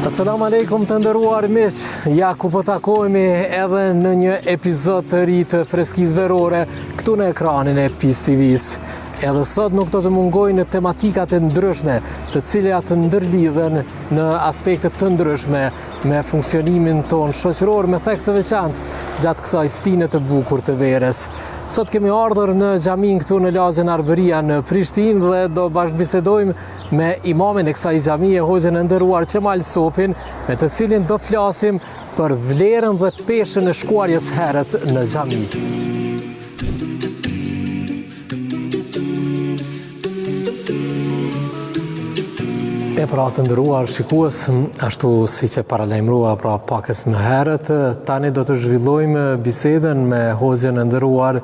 Assalamu alaikum të nderuar miq. Ja ku po takohemi edhe në një epizod të ri të Freskisë Verore këtu në ekranin e Peace TV-s. Edhe sot nuk do të mungojnë tematikat e ndryshme, të cilat ndërlidhen në aspekte të ndryshme me funksionimin tonë shoqëror me theks të veçantë gjatë kësaj stine të bukur të verës. Sot kemi ardhur në xhaminë këtu në lagjen Arbëria në Prishtinë dhe do bashkëbisedojmë me imamin e kësaj xhamie, hoxhën e nderuar Qemal Sopin, me të cilin do flasim për vlerën dhe peshën e shkuarjes herët në xhami. E pra të nderuar shikues, ashtu siç e paralajmërua pra pakës më herët, tani do të zhvillojmë bisedën me hoxhën e nderuar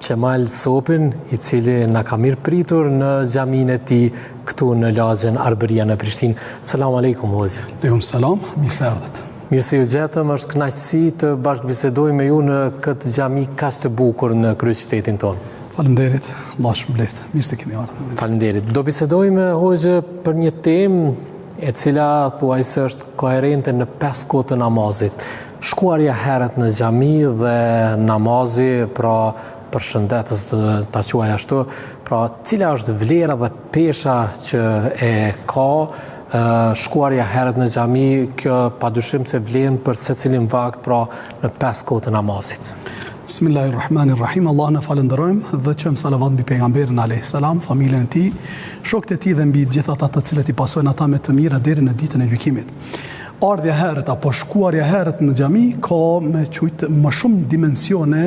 Qemal Sopin, i cili na ka mirëpritur në xhaminë e tij këtu në lagjen Arbëria në Prishtinë. Selam aleikum hoxhë. Aleikum selam, mirë se erdhët. Mirë se ju gjetëm, është kënaqësi të bashkëbisedojmë me ju në këtë xhami kaq të bukur në kryeqytetin tonë. Faleminderit, Allahu ju shpërbleftë. Mirë se kemi ardhur. Faleminderit. Do bisedojmë hoxhë për një temë e cila thuajse është koherente në pesë kohë të namazit. Shkuarja herët në xhami dhe namazi, pra përshëndetës ta quaj ashtu, pra cila është vlera dhe pesha që e ka shkuarja herët në xhami, kjo padyshim se vlen për secilin vakt, pra në pesë kohë të namazit. Bismillahirrahmanirrahim. Allahun e falënderojmë dhe çojmë salavat mbi pejgamberin alayhis salam, familjen e tij, shokët e tij dhe mbi të gjithë ata të cilët i pasojnë ata me të mira deri në ditën e gjykimit. Ardhja herët apo shkuarja herët në xhami ka me qujt më shumë dimensione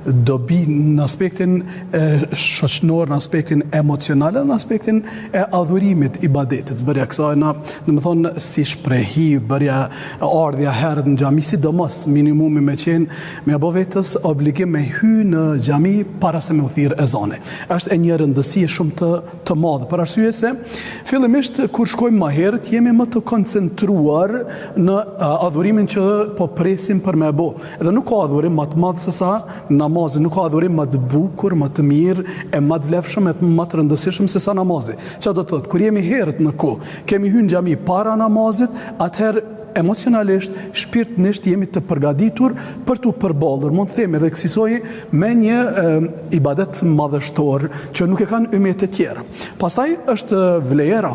dobi në aspektin e shoqnor, në aspektin emocional dhe në aspektin e adhurimit, ibadetit. Bërja kësaj na, domethonë si shprehi, bërja ardhja herët në xhami, sidomos minimumi me qenë, me ia bo vetes obligim me hy në xhami para se me u thirr ezani. Është e një rëndësie shumë të të madhe, për arsye se fillimisht kur shkojmë më herët jemi më të koncentruar në adhurimin që po presim për me bo. Edhe nuk ka adhurim më të madh se sa namazi, nuk ka adhurim më të bukur, më të mirë e më të vlefshëm e më të rëndësishëm se sa namazi. Çka do të thotë, kur jemi herët në kohë, kemi hyrë në xhami para namazit, atëherë emocionalisht, shpirtnisht jemi të përgatitur për t'u përballur, mund të themi edhe kësisoji me një e, ibadet madhështor që nuk e kanë ymetet tjerë. Pastaj është vlera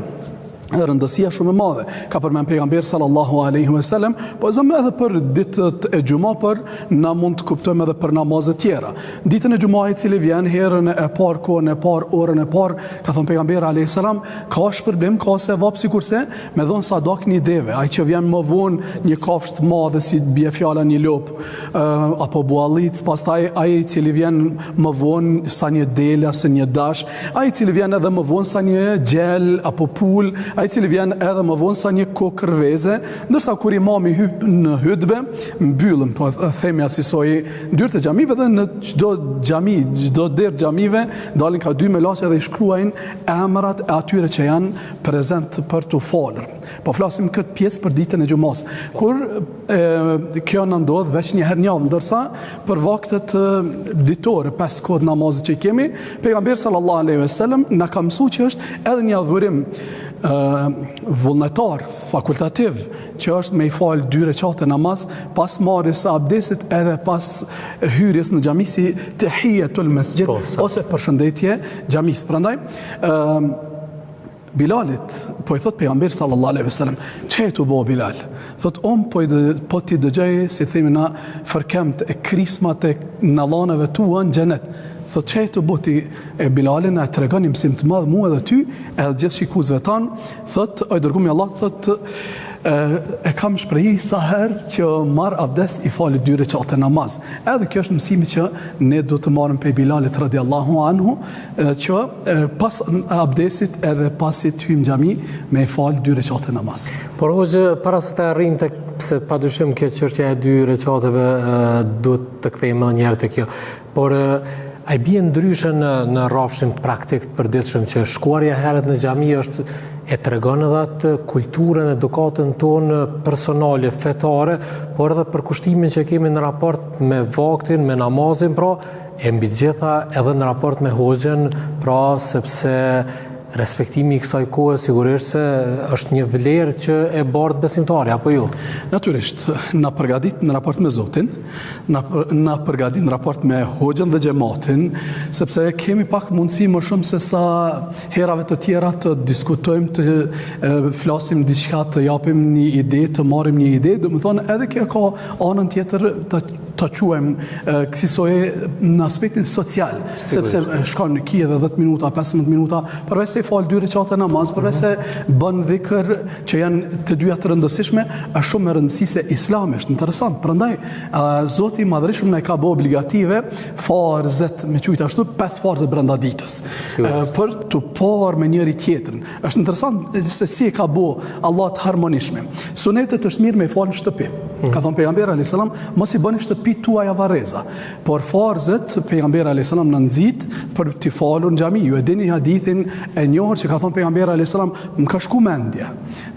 dhe rëndësia shumë e madhe. Ka përmend pejgamberi sallallahu alaihi wasallam, po zëmë edhe për ditët e xhuma, por na mund të kuptojmë edhe për namazet tjera. Ditën e xhuma i cili vjen herën e parë, kohën e parë, orën e parë, ka thënë pejgamberi alaihi salam, ka shpërblim, ka sevap sikurse Me dhonë sadak një deve, ai që vjen më vonë një kafshë të madhe si bie fjala një lopë, apo buallicë, pastaj ai i cili vjen më vonë sa një dele ose një dash, ai i cili vjen edhe më vonë sa një gjel apo pulë, ai i cili vjen edhe më vonë sa një kokërr veze, ndërsa kur imami hyp në hutbe, mbyllen, po themi asisoj, dyert e xhamive dhe në çdo xhami, çdo derë xhamive dalin ka dy melaqe dhe i shkruajnë emrat e atyre që janë prezent për t'u falur. Po flasim këtë pjesë për ditën e xhumasë. Kur e, kjo na ndodh veç një herë në javë, ndërsa për vaktet ditore, pesë kohët namazit që i kemi, pejgamberi sallallahu alaihi wasallam na ka mësuar që është edhe një adhurim ë vullnetar, fakultativ, që është me i fal dy reqate namaz pas marrjes së abdesit edhe pas hyrjes në xhami si tehijetul mesxhid po, ose përshëndetje xhamisë. Prandaj ë Bilalit, po i thot pejgamberi sallallahu alaihi wasallam, "Çka je tu bo Bilal?" Thot, "Un po i po t'i dëgjoj, si themi na, fërkemt e krismat e nallaneve tua në xhenet." Thot, "Çka je tu bo ti?" E Bilali na tregon një mësim të madh mua edhe ty, edhe gjithë shikuesve tan, thot, "O i dërgumi i Allahut, thot, e, e kam shprehi sa herë që marr abdes i fali dy reqate namaz. Edhe kjo është mësimi që ne duhet të marrim prej Bilalit radiallahu anhu, që pas abdesit edhe pasi të hyjmë xhami me i fal dy reqate namaz. Por hoxhë, para se të arrijmë tek se pa dyshim kjo çështja e dy reqateve duhet të kthehemi edhe një herë te kjo. Por. A i bie ndryshe në në rrafshin praktik të përditshëm që shkuarja herët në xhami është e tregon edhe atë kulturën, edukatën tonë personale, fetare, por edhe përkushtimin që kemi në raport me vaktin, me namazin, pra, e mbi të gjitha edhe në raport me hoxhën, pra sepse respektimi i kësaj kohe sigurisht se është një vlerë që e bart besimtari, apo jo? Natyrisht, na përgatit në raport me Zotin, na, na përgatit në raport me hoxhën dhe xhematin, sepse kemi pak mundësi më shumë se sa herave të tjera të diskutojmë, të e, flasim diçka, të japim një ide, të marrim një ide, domethonë edhe kjo ka anën tjetër të ta quajmë kësisoj në aspektin social, sepse shkon në ki edhe 10 minuta, 15 minuta, përveç se i fal dy reqate namaz, përveç se bën dhikër që janë të dyja të rëndësishme, është shumë me rëndësi se islami është interesant. Prandaj, Zoti i Madhërishëm na i ka bë obligative farzet, me qujt ashtu, pesë farze brenda ditës. Për t'u parë me njëri tjetrin. Është interesant se si e ka bo Allah të harmonishme. Sunetet është mirë me i falë në shtëpi. Mm. Ka thonë pejgamberi alayhis salam, mos i bëni shtëpitë tuaja varreza. Por farzet pejgamberi alayhis salam na nxit për t'i falur në xhami. Ju e dini hadithin e njohur që ka thonë pejgamberi alayhis salam, më ka shku mendja.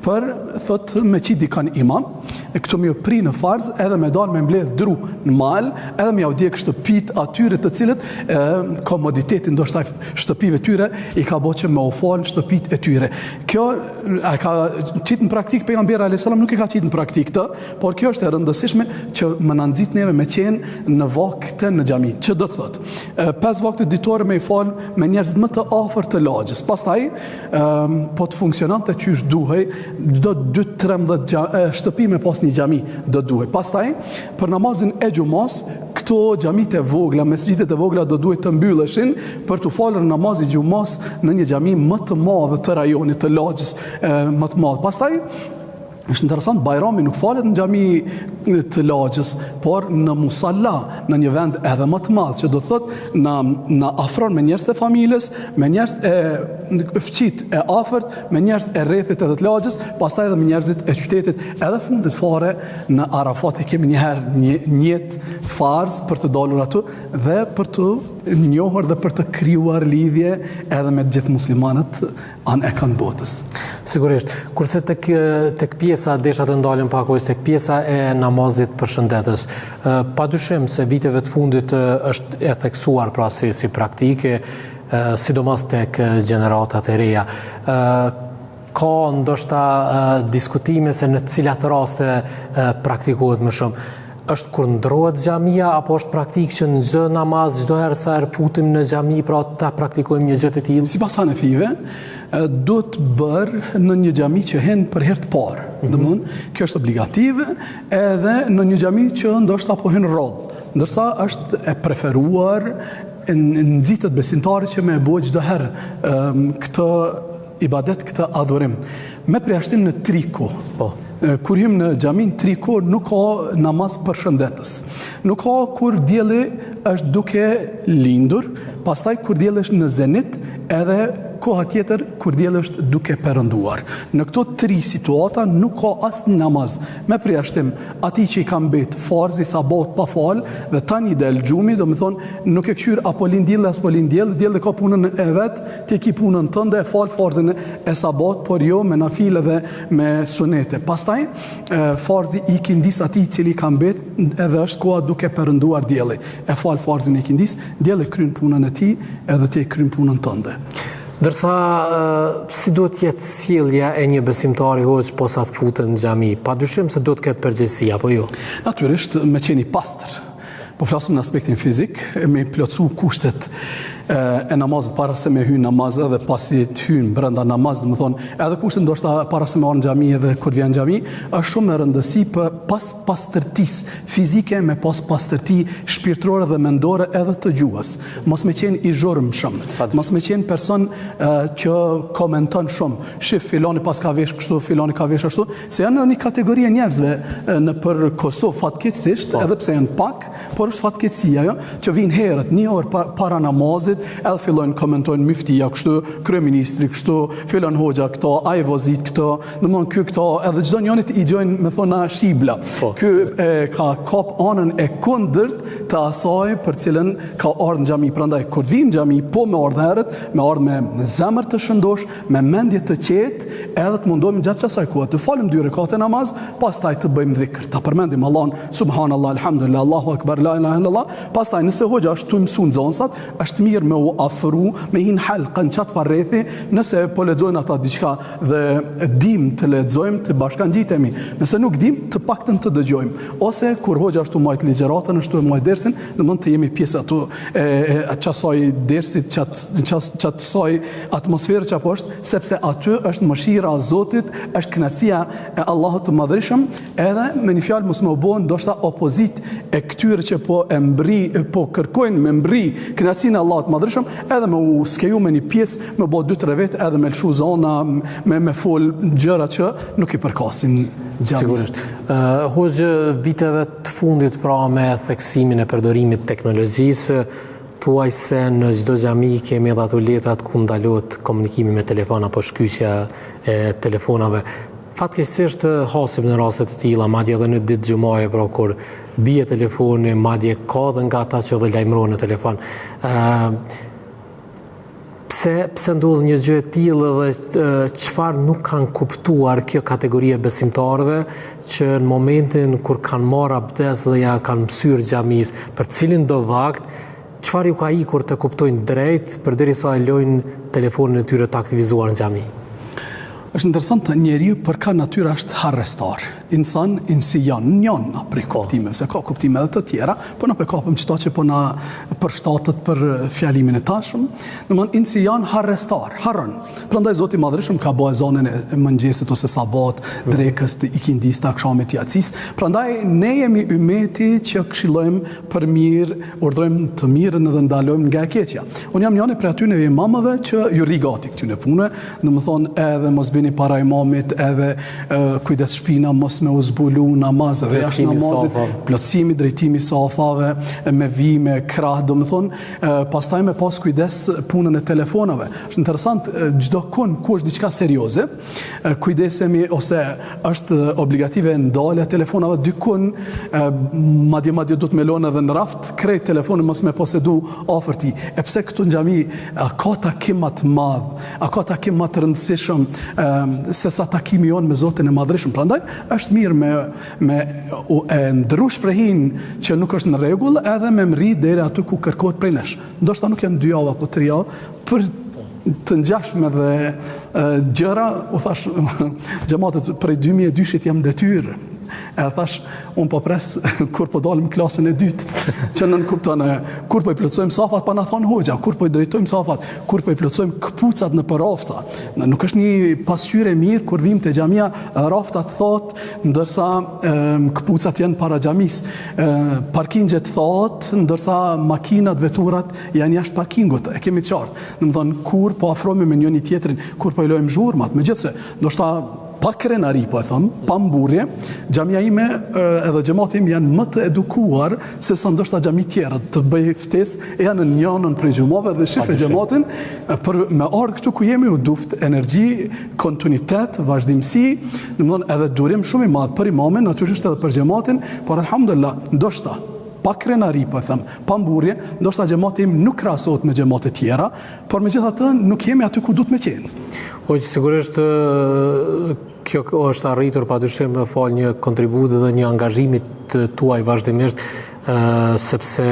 Për thot me qit dikan imam, e këtu me ju pri në farz edhe me dal me mbledh dru në mal, edhe me jau djeg shtëpit atyre të cilët e, komoditeti ndoshta shtëpive tyre i ka bo që me u fal në shtëpit e tyre. Kjo a ka qitë në praktikë pejgamberi alayhis salam nuk e ka qitë në praktikë këtë, por kjo është e rëndësishme që me na nxit neve me qenë në vakte në xhami. Që do të thotë, pesë vakte ditore me i fal me njerëzit më të afërt të lagjes. Pastaj po të funksiononte qysh duhej, do 2-13 shtëpi me pas një xhami do duhej. Pastaj, për namazin e xhumas, këto xhamitë e vogla, mesxhidet e vogla do duhej të mbylleshin për t'u falur namazi i xhumas në një xhami më të madhe të rajonit të lagjes më të madhe. Pastaj, Është interesant, Bajrami nuk falet në xhami të lagjes, por në musalla, në një vend edhe më të madh, që do të thotë na na afron me njerëz të familjes, me njerëz e fqinjt e afërt, me njerëz e rrethit edhe të lagjes, pastaj edhe me njerëzit e qytetit, edhe fundit fare në Arafat e kemi një herë një njet farz për të dalur aty dhe për të njohur dhe për të krijuar lidhje edhe me të gjithë muslimanët anë e kënd botës. Sigurisht, kurse tek tek pjesa desha të ndalem pak ose tek pjesa e namazit përshëndetës. Pa dyshim se viteve të fundit është e theksuar pra si si praktike, sidomos tek gjeneratat e reja. Ka ndoshta diskutime se në cilat raste praktikohet më shumë është kur ndrohet xhamia apo është praktikë që në çdo namaz, çdo herë sa herë futem në xhami, pra ta praktikojmë një gjë të tillë? Sipas Hanefive, duhet bërë në një xhami që hen për herë të parë. Mm -hmm. Domthon, kjo është obligative edhe në një xhami që ndoshta po hen rrallë. Ndërsa është e preferuar nxitet besimtari që me e bo çdo herë këtë ibadet këtë adhurim. Me përjashtim në tri kohë. Po. Kur hym në xhami në tri kohë nuk ka namaz përshëndetës. Nuk ka kur dielli është duke lindur, pastaj kur dielli është në zenit, edhe koha tjetër kur dielli është duke perënduar. Në këto tri situata nuk ka asnjë namaz, me përjashtim atij që i ka mbet farzi i sabahut pa fal dhe tani del gjumi, domethonë nuk e kqyr a po lind dielli a s'po lind dielli, dielli ka punën e vet, Ti ki punën tënde, e fal farzin e sabahut, por jo me nafile dhe me sunete. Pastaj, farzi i ikindisë atij i cili ka mbet edhe është koha duke perënduar dielli. E fal farzin e ikindisë, dielli kryen punën e tij edhe ti e kryen punën tënde. Ndërsa, si duhet të jetë sjellja e një besimtari hoxhë posa të futet në xhami? Pa dyshim se duhet të ketë përgjegjësi, apo jo? Natyrisht, me qenë i pastër. Po flasim në aspektin fizik, me i plotësu kushtet e namazit para se me hy në namaz edhe pasi të hyn brenda namaz, domethonë, edhe kushtet ndoshta para se me ardhë në xhami edhe kur vjen në xhami, është shumë me rëndësi për pas pastërtisë fizike me pas pastërti shpirtërore dhe mendore edhe të gjuhës. Mos me qenë i zhurmshëm, mos me qenë person që komenton shumë. Shif, filoni paska vesh kështu, filoni ka vesh ashtu, Se janë edhe një kategori e njerëzve nëpër Kosovë fatkeqësisht, po. edhe pse janë pak, por është fatkeqësi ajo që vijnë herët, një orë pa, para namazit. namazit, edhe fillojnë komentojnë myftia kështu, kryeministri kështu, filan hoxha këto, ai vozit këto, domthon ky këto, edhe çdo njonit i gjojnë me thonë shibla. Po, ky e ka kap anën e kundërt të asaj për cilën ka ardhur në xhami. Prandaj kur të vijmë në xhami, po me ardhë herët, me ardhë me, me zemër të shëndosh, me mendje të qetë, edhe të mundohemi gjatë qasaj kohe të falim dy rekate namaz, pastaj të bëjmë dhikr, ta përmendim Allahun, subhanallah, alhamdulillah, Allahu akbar, la ilaha illallah, pastaj nëse hoxha është tu mësu nxënësat, është mirë me u afru, me hi në halka në qat farë rrethi, nëse po lexojnë ata diçka dhe dim të lexojmë, të bashkangjitemi. Nëse nuk dim, të paktën të dëgjojmë. Ose kur hoxha është tu majt ligjëratën, është tu e majt dersin, domthon të jemi pjesë ato e, e qasaj dersit, qat qasaj atmosferë që apo është, sepse aty është mëshira e Zotit, është kënaqësia e Allahut të Madhërishëm, edhe me një fjalë mos me u bo ndoshta opozitë e këtyre që po e mbri, po kërkojnë me mbri kënaqësinë e Allahut të Madhërishëm, edhe me u skeju me një pjesë, me bo dy tre vetë edhe me lëshu zona, me me fol gjëra që nuk i përkasin xhamisë. Sigurisht. Uh, hoxhë viteve të fundit pra me theksimin e përdorimit të teknologjisë, thuajse në çdo xhami kemi edhe ato letrat ku ndalohet komunikimi me telefon apo shkyçja e telefonave. Fatkeqësisht hasim në raste të tilla, madje edhe në ditë xhumaje, pra kur bie telefoni, madje ka dhe nga ata që edhe lajmërohen në telefon. Ë pse pse ndodh një gjë e tillë dhe çfarë nuk kanë kuptuar kjo kategori e besimtarëve që në momentin kur kanë marrë abdes dhe ja kanë mësyrë xhamisë për cilindo vakt, Çfarë ju ka ikur të kuptojnë drejt përderisa e lojnë telefonin e tyre të aktivizuar në xhami? Është interesant njeriu për ka natyra është harrestar. Insan, insijan, njona prej po. kuptimeve, se ka kuptime edhe të tjera, po na po e kapëm qëta që po na përshtatet për fjalimin e tashëm. Domthon insijan harrestar, harron. Prandaj Zoti i Madhërishëm ka bo ezanin e mëngjesit ose sabahut, mm. drekës, të ikindisë, të akshamit, të jacisë. Prandaj ne jemi ymeti që këshillojmë për mirë, urdhërojmë të mirën edhe ndalojmë nga e keqja. Unë jam njëri prej atyne imamëve që ju rri gati këtyne punëve, domethënë edhe mos bini para imamit, edhe e, kujdes shpina mos me u zbulu namaz edhe jashtë namazit, plotësimi, drejtimi i safave, me vi, me krah, domethënë, pastaj me pas kujdes punën e telefonave. Është interesant çdo kun ku është diçka serioze, kujdesemi ose është obligative ndalja e telefonave dikun, madje madje duhet me lënë edhe në raft krejt telefonin mos me posedu afër tij. E pse këtu në xhami a ka takim më të madh, a ka takim më të rëndësishëm se sa takimi jonë me Zotin e Madhërishëm. Prandaj është mirë me me u e ndrru shprehinë që nuk është në rregull edhe me mrri deri aty ku kërkohet prej nesh. Ndoshta nuk janë dy javë apo tri javë për të ngjashme dhe gjëra, u thash xhematit prej 2002-shit jam n'detyrë. E thash, unë po pres kur po dalim klasën e dytë, që nënkupton kur po i plotësojmë safat pa na thonë hoxha, kur po i drejtojmë safat, kur po i plotësojmë këpucat nëpër rafta. Në, nuk është një pasqyrë e mirë kur vijmë te xhamia raftat thatë, ndërsa e, këpucat janë para xhamisë. Parkingjet thatë, ndërsa makinat, veturat janë jashtë parkingut. E kemi qartë. Domethënë, kur po afrohemi me njëni tjetrin, kur po i lojmë zhurmat, megjithëse, ndoshta pa krenari, po e them, pa mburrje, xhamia ime edhe xhemati im janë më të edukuar se sa ndoshta xhami tjera, të bëj ftesë, e janë në njënën prej xhumave dhe shife xhematin, për me ardhë këtu ku jemi u duft energji, kontinuitet, vazhdimësi, domethënë edhe durim shumë i madh për imamin, natyrisht edhe për xhematin, por alhamdulillah, ndoshta pa krenari po e them, pa mburrje, ndoshta xhemati im nuk krahasohet me xhematet tjera, por megjithatë nuk jemi aty ku duhet me qenë. Hoxhë, sigurisht kjo është arritur pa dyshim falë një kontributi dhe një angazhimi të tuaj vazhdimisht, sepse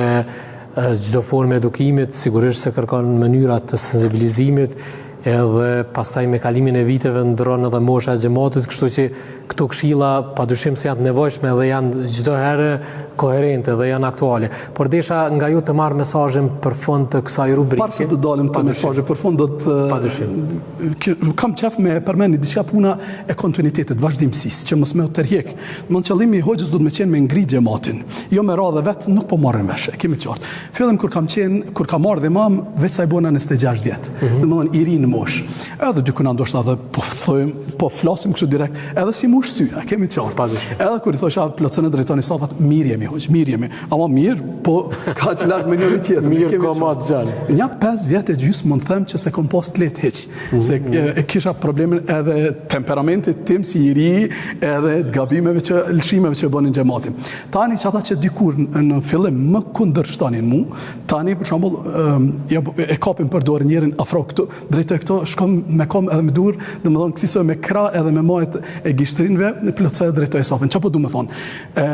çdo formë e edukimit sigurisht se kërkon mënyra të sensibilizimit, edhe pastaj me kalimin e viteve ndron edhe mosha e xhematit, kështu që këto këshilla padyshim se janë të nevojshme dhe janë çdo herë koherente dhe janë aktuale. Por desha nga ju të marr mesazhin për fund të kësaj rubrike. Para se të dalim te mesazhi për fund do të padyshim. Kam qef me përmendi diçka puna e kontinuitetit, vazhdimësisë, që mos me u tërhjek. Domthon qëllimi i hoxhës duhet me qenë me ngrit xhematin. Jo me radhë vet nuk po marrim vesh, e kemi qartë. Fillim kur kam qenë, kur kam ardhë imam, veç sa i bona 26 vjet. Mm -hmm. Domethënë i ri në moshë. Edhe dikuna ndoshta edhe po thojmë, po flasim kështu direkt, edhe s'i mush sy, e kemi qartë. Edhe kur i thosha plotësoni drejtoni safat, mirë jemi. jemi, hoxhë, mirë jemi. Ama mirë, po kaq larg me njëri tjetrin. Mirë komod gjanë. Nja 5 vjet e gjysë mund të them që s'e kom pas të lehtë hiç. Mm -hmm. Se e, e kisha problemin edhe temperamentit tim si i ri, edhe të gabimeve që lëshimeve që bënin xhemati. Tani që ata që dikur në fillim më kundërshtonin mu, tani për shembull ja, e kapim për dorë njërin afro këtu, drejtoj këto, shkon me kom edhe me dur, domethënë kësisoj me krah edhe me majat e gishtrinve, plotësoj edhe drejtoj safin. Çka po du me thonë? E,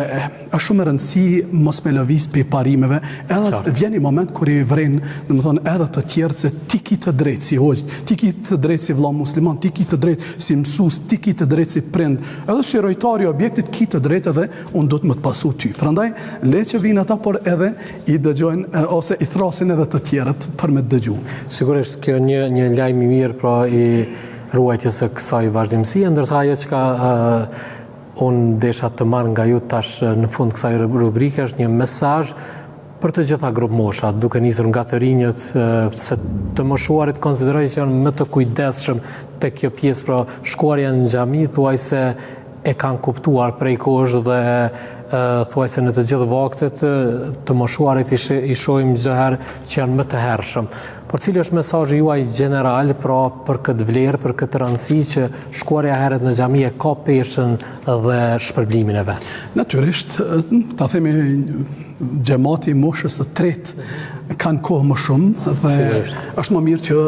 është shumë e rëndësi mos me lëviz prej parimeve, edhe Qartë. vjen një moment kur i vren, domethënë edhe të tjerët se ti ki të drejtë si hoxhë, ti ki të drejtë si vëlla musliman, ti ki të drejtë si mësues, ti ki të drejtë si prind, edhe si rojtar i objektit ki të drejtë edhe unë do të më të pasu ty. Prandaj le që vijnë ata, por edhe i dëgjojnë ose i thrasin edhe të tjerët për me të dëgju. Sigurisht kjo një një lajm i mirë pra i ruajtjes së kësaj vazhdimësie, ndërsa ajo çka uh, unë desha të marr nga ju tash në fund kësaj rubrike është një mesazh për të gjitha grupmoshat, duke nisur nga të rinjët, se të moshuarit konsideroj që janë më të kujdesshëm te kjo pjesë, pra shkuarja në xhami thuajse e kanë kuptuar prej kohësh dhe thuajse në të gjithë vaktet të moshuarit i shohim çdo herë që janë më të hershëm. Por cili është mesazhi juaj gjeneral pra për këtë vlerë, për këtë rëndësi që shkuarja herët në xhami e ka peshën dhe shpërblimin e vet? Natyrisht, ta themi xhemati i moshës së tretë kanë kohë më shumë dhe Sigurisht. është më mirë që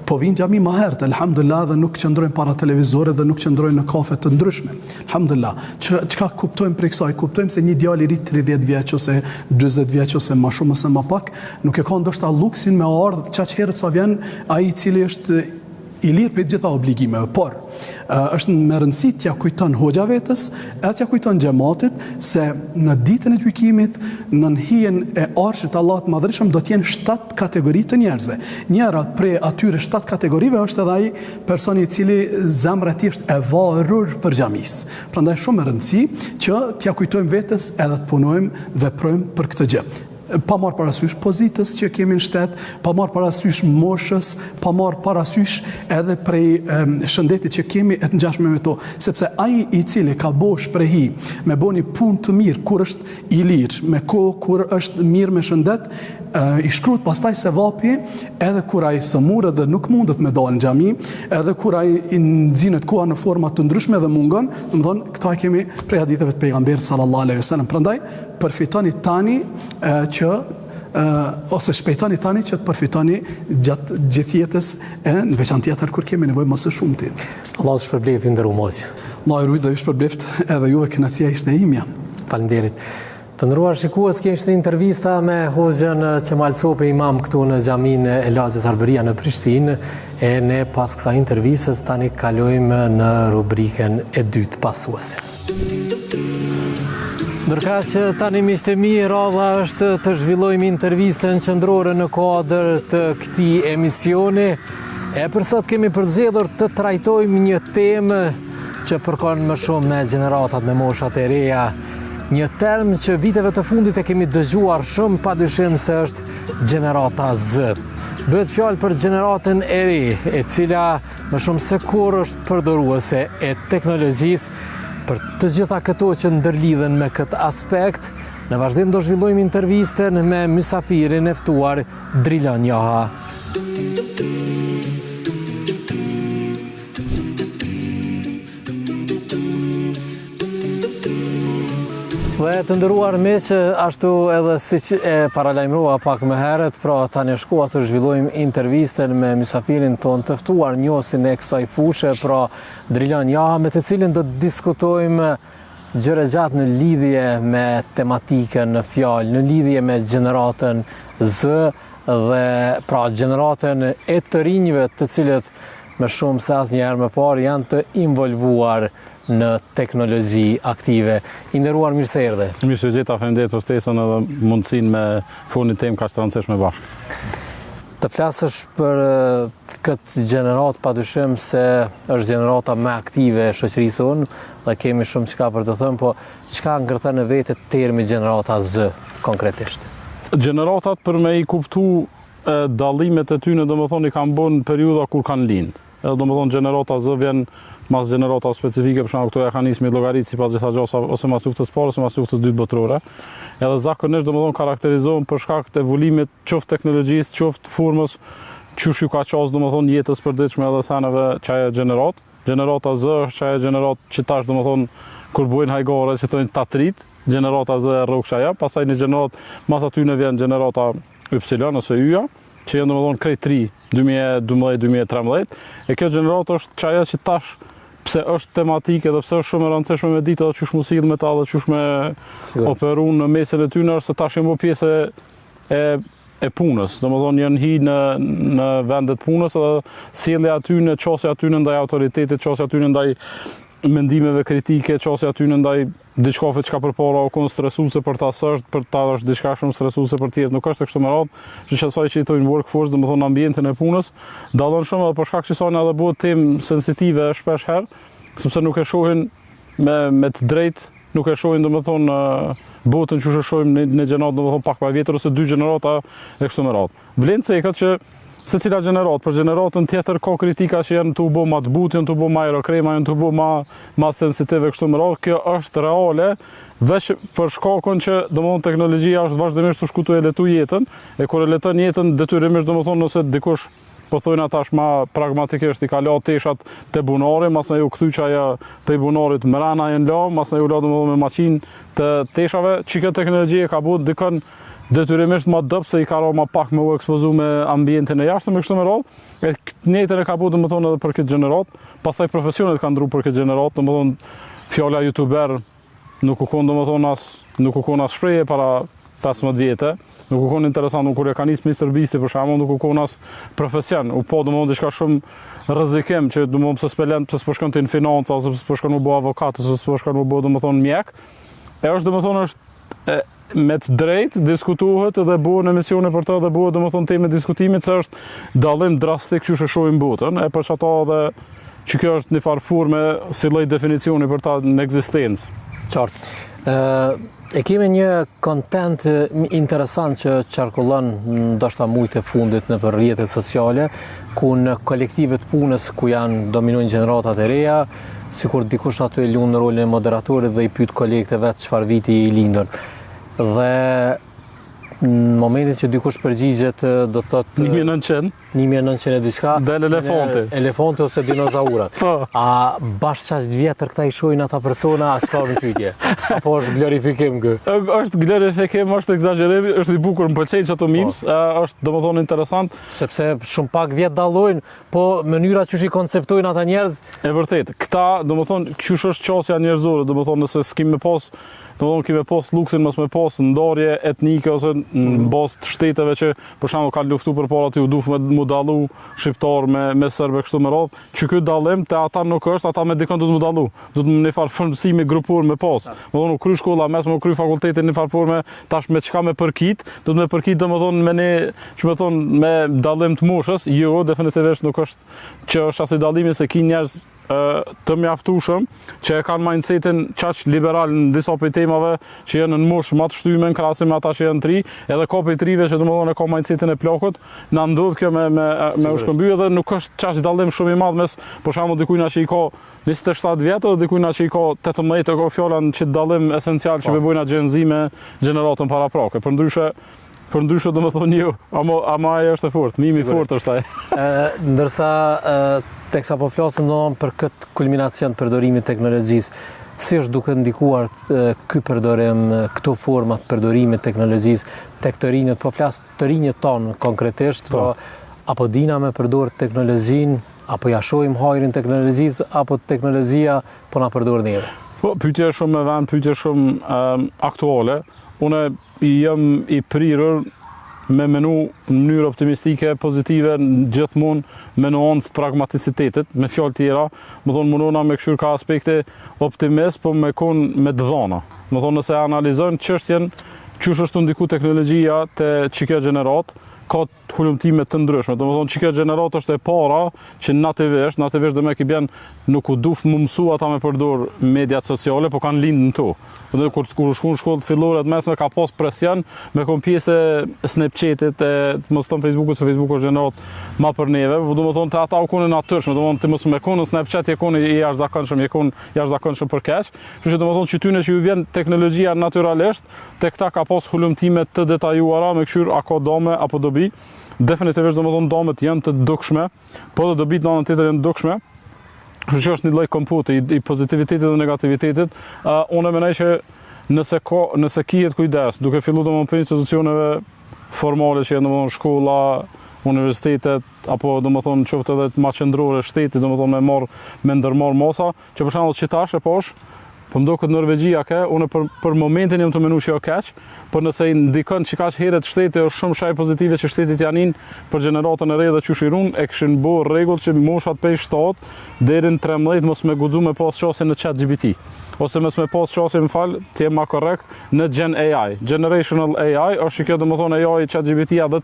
po vijnë xhami më herët, elhamdulillah, dhe nuk qëndrojnë para televizorit dhe nuk qëndrojnë në kafe të ndryshme. Elhamdulillah. Që çka kuptojmë prej kësaj? Kuptojmë se një djalë i ri 30 vjeç ose 40 vjeç ose më shumë ose më pak, nuk e ka ndoshta luksin me ardh qaq herët sa vjen ai i cili është i lirë prej të gjitha obligimeve, por është me rëndësi t'ja kujton hoxha vetes, edhe t'ja kujton xhematit se në ditën e gjykimit, nën hijen e arshit të Allahut të Madhërishëm do të jenë shtatë kategori të njerëzve. Njëra prej atyre shtatë kategorive është edhe ai personi i cili zemra e tij është e varur për xhamisë. Prandaj shumë me rëndësi që t'ja kujtojmë vetes edhe të punojmë, veprojmë për këtë gjë. Pa marrë parasysh pozitës që kemi në shtet, pa marrë parasysh moshës, pa marrë parasysh edhe prej shëndetit që kemi e të ngjashme me to, sepse ai i cili ka bo shprehi me bo një punë të mirë kur është i lirë, me kohë kur është mirë me shëndet, i shkruhet pastaj sevapi edhe kur ai sëmuret dhe nuk mundet me dalë në xhami, edhe kur ai i nxinet koha në forma të ndryshme dhe mungon, domethënë këto e kemi prej haditheve të pejgamberit sallallahu alaihi wasallam. Prandaj përfitoni tani që ose shpejtoni tani që të përfitoni gjatë gjithë jetës e në veçanti atëherë kur kemi nevojë më së shumti. Allahu të shpërbleftë i nderuar hoxhë. Allahu ju rujt dhe ju shpërbleftë edhe juve kënaqësia ishte e imja. Faleminderit. Të nderuar shikues, kjo ishte intervista me hoxhën Qemal Sopi, imam këtu në xhaminë e lagjes Arbëria në Prishtinë, e ne pas kësaj intervistës tani kalojmë në rubrikën e dytë pasuese. Ndërkaq tani miqtë e mi, radha është të zhvillojmë intervistën qendrore në kuadër të këtij emisioni. E për sot kemi përzgjedhur të trajtojmë një temë që përkon më shumë me gjeneratat, me moshat e reja. Një term që viteve të fundit e kemi dëgjuar shumë pa dyshim se është gjenerata Z. Bëhet fjalë për gjeneratën e re, e cila më shumë se kurrë është përdoruese e teknologjisë për të gjitha këto që ndërlidhen me këtë aspekt. Në vazhdim do zhvillojmë intervistën me mysafirin e ftuar Drilon Jaha. Dhe të nderuar miq, ashtu edhe siç e paralajmërova pak më herët, pra tani është koha të zhvillojmë intervistën me mysafirin tonë të ftuar, njohësin e kësaj fushe, pra Drilon Jaha, me të cilin do të diskutojmë gjerë e gjatë në lidhje me tematikën në fjalë, në lidhje me gjeneratën Z dhe pra gjeneratën e të rinjve të cilët më shumë se asnjëherë më parë janë të involvuar në teknologji aktive. I nderuar mirë se erdhe. Mirë se ju gjeta, faleminderit për ftesën edhe mundësinë me fol një temë kaq të rëndësishme bashkë. Të flasësh për këtë gjeneratë pa dyshim se është gjenerata më aktive e shoqërisë sonë dhe kemi shumë çka për të thënë, po çka ngërthen në vete termi gjenerata Z konkretisht? Gjeneratat për me i kuptu dallimet e tyne, domethonë i kanë bo në periudha kur kanë lind. Edhe domethonë gjenerata Z vjen mas gjenerata specifike, për shembull këto ja kanë nisë me llogarit sipas gjitha gjasave ose mas luftës parë ose mas luftës dytë botërore. Edhe zakonisht domethënë karakterizohen për shkak të evolimit qoftë teknologjisë, qoftë formës qysh ju ka qasë domethënë jetës përditshme edhe seneve qajo gjeneratë. Gjenerata Z është qajo gjeneratë që tash domethënë kur bojnë hajgare që thonë tatrit, gjenerata Z e rrok qaja, pastaj një gjeneratë mas atyne vjen gjenerata Y ose Y-ja, që janë domethënë krejt tri, 2012-2013, e kjo gjeneratë është qajo që tash pse është tematike dhe pse është shumë e rëndësishme me ditë edhe qysh mu sill me ta dhe qysh me operu në mesin e tyne është se tash janë bo pjesë e e punës, domethënë janë hi në në vendet punës edhe sjellja atyne, qasja atyne ndaj autoritetit, qasja atyne ndaj mendimeve kritike, qasja atyne ndaj diçkafe çka përpara u kon stresuese për ta s'është, për ta është diçka shumë stresuese për tjerët, nuk është e kështu me radhë, që qasaj që i thonë workforce, domethënë ambientin e punës, dallon shumë edhe për shkak që saj edhe bëhet temë sensitive shpesh herë, sepse nuk e shohin me me të drejtë nuk e shohin domethënë botën që e shohim në një gjeneratë domethënë pak më vjetër ose dy gjenerata e kështu me radhë. Vlen ceket që secila gjeneratë për gjeneratën tjetër ka kritika që janë tu u bo ma të butë, janë tu u bo ma aerokrema, janë tu u bo ma ma sensitive kështu me radhë. Kjo është reale veç për shkakun që domethënë teknologjia është vazhdimisht tu shku tu e lehtu jetën, e kur e lehton jetën detyrimisht domethënë nëse dikush po thojna tash ma pragmatikisht i ka la teshat te bunari, masnej u kthy që ajo prej bunarit mrena janë la, masnej u la domethënë me maqinë të teshave, që kjo teknologji e ka bu dikon detyrimisht ma dobët se i ka ra ma pak me u ekspozu me ambientin e jashtëm e kështu me radhë, e të njëjtën e ka bu domethënë edhe për këtë gjeneratë, pastaj profesionet kanë ndru për këtë gjeneratë, domethënë fjala youtuber nuk u kon domethënë as nuk u kon as shprehje para 15 vjetë, nuk u kon interesant, nuk kur e ka nis Mr Beasti për shembull, nuk u kon as profesion, u po domethënë diçka shumë rrezikim që domethënë pse s'po lën, pse s'po shkon ti në financa ose pse s'po shkon u bë avokat ose s'po shkon u bë domethënë mjek. E është domethënë është e, me të drejtë diskutohet edhe bëhen emisione për të dhe bëhet domethënë temë diskutimit se është dallim drastik qysh e shohim botën, e për çato edhe që kjo është një farë forme si lloj definicioni për ta në ekzistencë. Qartë. Ë e kemi një content interesant që qarkullon ndoshta mujt e fundit nëpër rrjetet sociale, ku në kolektivet punës ku janë dominojnë gjeneratat e reja, sikur dikush aty e luan rolin e moderatorit dhe i pyet kolegët e vet çfarë viti i lindur. Dhe në momentin që dikush përgjigjet do të thotë 1900 1900 e diçka del elefanti. Elefanti ose dinozaurat. Po. A bash qaq të vjetër këta i shohin ata persona, a çka është në pyetje? Apo është glorifikim kë? Është glorifikim, është ekzagjerim, është i bukur, më pëlqejnë qato memes, po. është domethënë interesant sepse shumë pak vjet dallojnë, po mënyra qysh i konceptojnë ata njerëz E vërtet, këta, domethënë, qysh është qasja njerëzore, domethënë, nëse s'kim me pas, domethënë, kim me pas luksin mos me pas ndarje etnike ose në mhm. bazë të shteteve që për shembull kanë luftu përpara aty u duft me mu dallu shqiptar me me serbe kështu me radhë, që ky dallim te ata nuk është, ata me dikon duhet mu dallu, duhet me një farë formësimi grupor me pas. Domethënë u kry shkolla mesme, u kry fakulteti në një farë forme, tash me çka me përkit, duhet me përkit domethënë me një, që me thonë me dallim të moshës, jo, definitivisht nuk është që është asi dallimi se ki njerëz të mjaftueshëm që e kanë mindsetin qaq liberal në disa prej temave që janë në moshë më të shtyme në krahasim me ata që janë të ri, edhe ka prej të rive që domethënë e ka mindsetin e plakut, na ndodh kjo me me me u shkëmby edhe nuk është qaq dallim shumë i madh mes për shembull dikujna që i ka 27 vjet edhe dikujna që i ka 18 e ka fjala në qit dallim esencial që po e bojna Gen Z me gjeneratën paraprake. Përndryshe Përndryshe domethonë jo, ama, ama ai është e fort, mimi i fort është ai. Ndërsa, teksa po flasim domethënë për këtë kulminacion të përdorimit të teknologjisë, si është duke ndikuar ky përdorim, këto forma të përdorimit të teknologjisë tek të rinjët, po flas të rinjët tonë konkretisht, po, po apo dina me përdor teknologjinë, apo ja shohim hajrin teknologjisë, apo teknologjia po na përdor neve? Po, pyetje shumë me vend, pyetje shumë um, aktuale. Unë jam i prirur me menu në mënyrë optimistike, pozitive, gjithmonë me nuancë pragmaticitetit, me fjalë tjera, me thonë munona me kqyr ka aspekte optimist, po me kon me të dhona. Me thonë nëse analizojmë çështjen qysh është tu ndiku teknologjia te qikjo gjeneratë, Ka hulumtime të ndryshme. Domethënë që kjo gjeneratë është e para që nativisht, nativisht do me i bjen nuk u duft mu mësu ata me përdor mediat sociale, po kanë lindë në to. Dhe kur kur shku në shkollë fillore të mesme ka pas presion me kon pjesë e Snapchatit e të mos thon Facebookut se Facebooku është gjeneratë ma për neve, po domethonë te ata u konë natyrshme, domethonë ti mos me kon në Snapchat je kon i jashtëzakonshëm, je kon jashtëzakonshëm për keq. Kështu që domethonë që tyne që ju vjen teknologjia natyralisht, te këta ka pas hulumtime të detajuara me kqyr a ka dame apo dobi. Definitivisht domethonë damet janë të dukshme, po edhe dobitë në anën tjetër janë të dukshme. Kështu që është një lloj kompoti i, i pozitivitetit dhe negativitetit. Uh, unë mendoj që nëse ka nëse kihet kujdes, duke fillu domethënë prej institucioneve formale që janë domethënë shkolla, universitetet apo domethënë qoftë edhe ma qendrore shteti domethënë me marr me ndërmarr masa, Që për shembull qitash e posh, po më doket Norvegjia ke, unë për, për momentin jam tu menu që jo keq, por nëse i ndikon që kaq herët shteti është shumë shaj pozitive që shteti t'ja nin për gjeneratën e re dhe qysh i run, e kishin bo rregull që moshat prej 7 deri në 13 mos me guxu me pas qasje në chat GPT. Ose mos me pas qasje, më fal, të jem ma korrekt, në Gen AI. Generational AI është që kjo domethonë AI chat GPT-a dhe,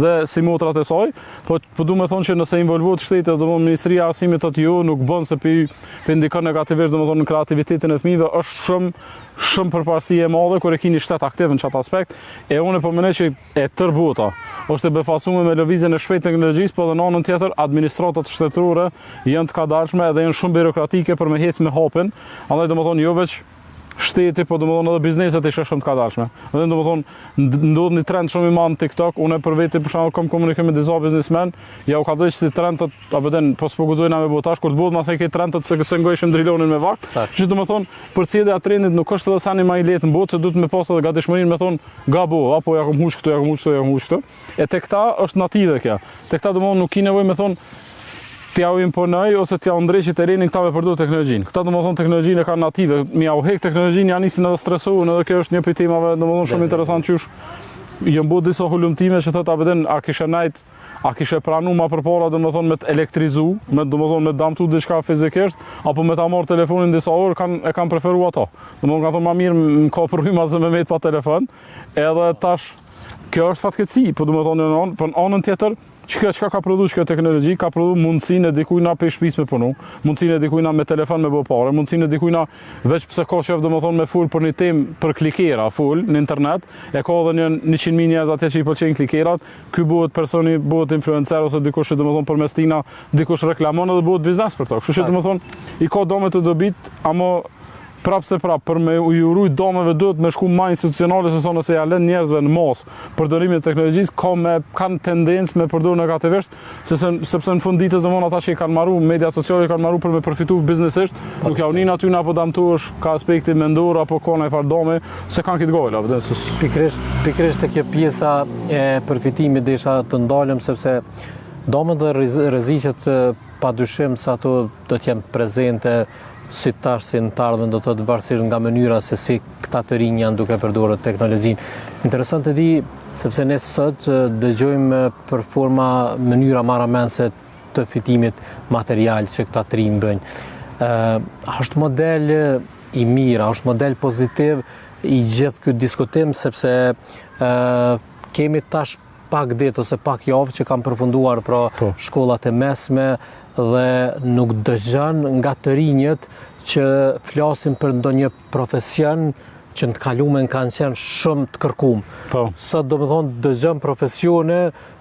dhe si motrat e saj, Po po du me thonë që nëse involvohet shteti, domethënë Ministria e Arsimit thotë jo, nuk bën se pi pi ndikon negativisht domethënë në kreativitetin e fëmijëve, është shumë shumë përparësi e madhe kur e keni shtet aktiv në qat aspekt. E unë po mendoj që e tërë bota është e befasuar me lëvizjen e shpejtë të teknologjisë, po edhe në anën tjetër administratat shtetërore janë të kadalshme edhe janë shumë birokratike për me hecë me hapin. Andaj domethënë jo veç shteti, po domethënë edhe bizneset ishe shumë të kadalshme. Dhe domethënë ndodh një trend shumë i madh në TikTok, unë për vete për shembull kam komunikim me disa biznesmen, ja u kallzoj si trend të apo den po s'po guxojna me bo tash kur të bëhet masnej këtë trend të se se ngojshim Drilonin me vakt. Që domethënë përcjellja e trendit nuk është edhe seni më i lehtë në botë se duhet me pas edhe gatishmërinë me thon gabo, apo ja kom huq këtu, ja kom huq këtu, ja kom huq këtu. E te këta është native kjo. Te këta domethënë nuk ki nevojë me thonë t'ja u imponoj ose t'ja u ndreqi terrenin këta me përdor teknologjinë. Këta domethënë teknologjinë e kanë native, me ja u hek teknologjinë janë nisin edhe stresohen edhe kjo është një prej temave domethënë shumë interesant qysh janë bo disa hulumtime që thotë a po din a kishe najt a kishe pranu ma përpara domethënë me të elektrizu, me domethënë me damtu diçka fizikisht apo me ta marr telefonin disa orë kanë e kanë preferu ato. Domethënë kanë thonë ma mirë më kap rryma se me met pa telefon. Edhe tash Kjo është fatkeqësi, po domethonë në anë, po në anën tjetër, që kjo çka ka prodhu kjo teknologji, ka prodhu mundësinë e dikujna prej shtëpisë me punu, mundësinë e dikujna me telefon me bë pare, mundësinë e dikujna veç pse ka qef domethonë me fol për një temë për klikera, fol në internet, e ka edhe një 100.000 njerëz atje që i pëlqejnë klikerat, ky bëhet personi, bëhet influencer ose dikush që domethonë përmes tina, dikush reklamon edhe bëhet biznes për to. Kështu që domethonë i ka domet e dobit, ama Prapë se prapë, për me ju rujt dameve duhet me shku ma institucionale se sa nëse ja lën njerëzve në masë përdorimin e teknologjisë, ka me, kanë tendencë me përdorë negativisht, sepse, sepse në fund ditës domethënë ata që i kanë maru media sociale i kanë maru për me përfitu biznesisht, nuk ja unin aty apo damtuesh ka aspekti mendor apo ka ndonjë farë dame, se kanë këtë gojla, apo se Pikërisht, pikërisht te kjo pjesa e përfitimit desha të ndalem sepse damet dhe rreziqet pa dyshim se ato do të jenë prezente si tash si në të ardhmen do të thotë varësisht nga mënyra se si këta të rinj janë duke përdorur teknologjinë. Interesant të di sepse ne sot dëgjojmë për forma mënyra marramendëse të fitimit material që këta të rinj bëjnë. Ë, është model i mirë, a është model pozitiv i gjithë ky diskutim sepse ë kemi tash pak ditë ose pak javë që kanë përfunduar pra po. shkollat e mesme dhe nuk dëgjon nga të rinjët që flasin për ndonjë profesion që në të kalumen kanë qenë shumë të kërkum. Po. Sot domethonë dëgjon profesione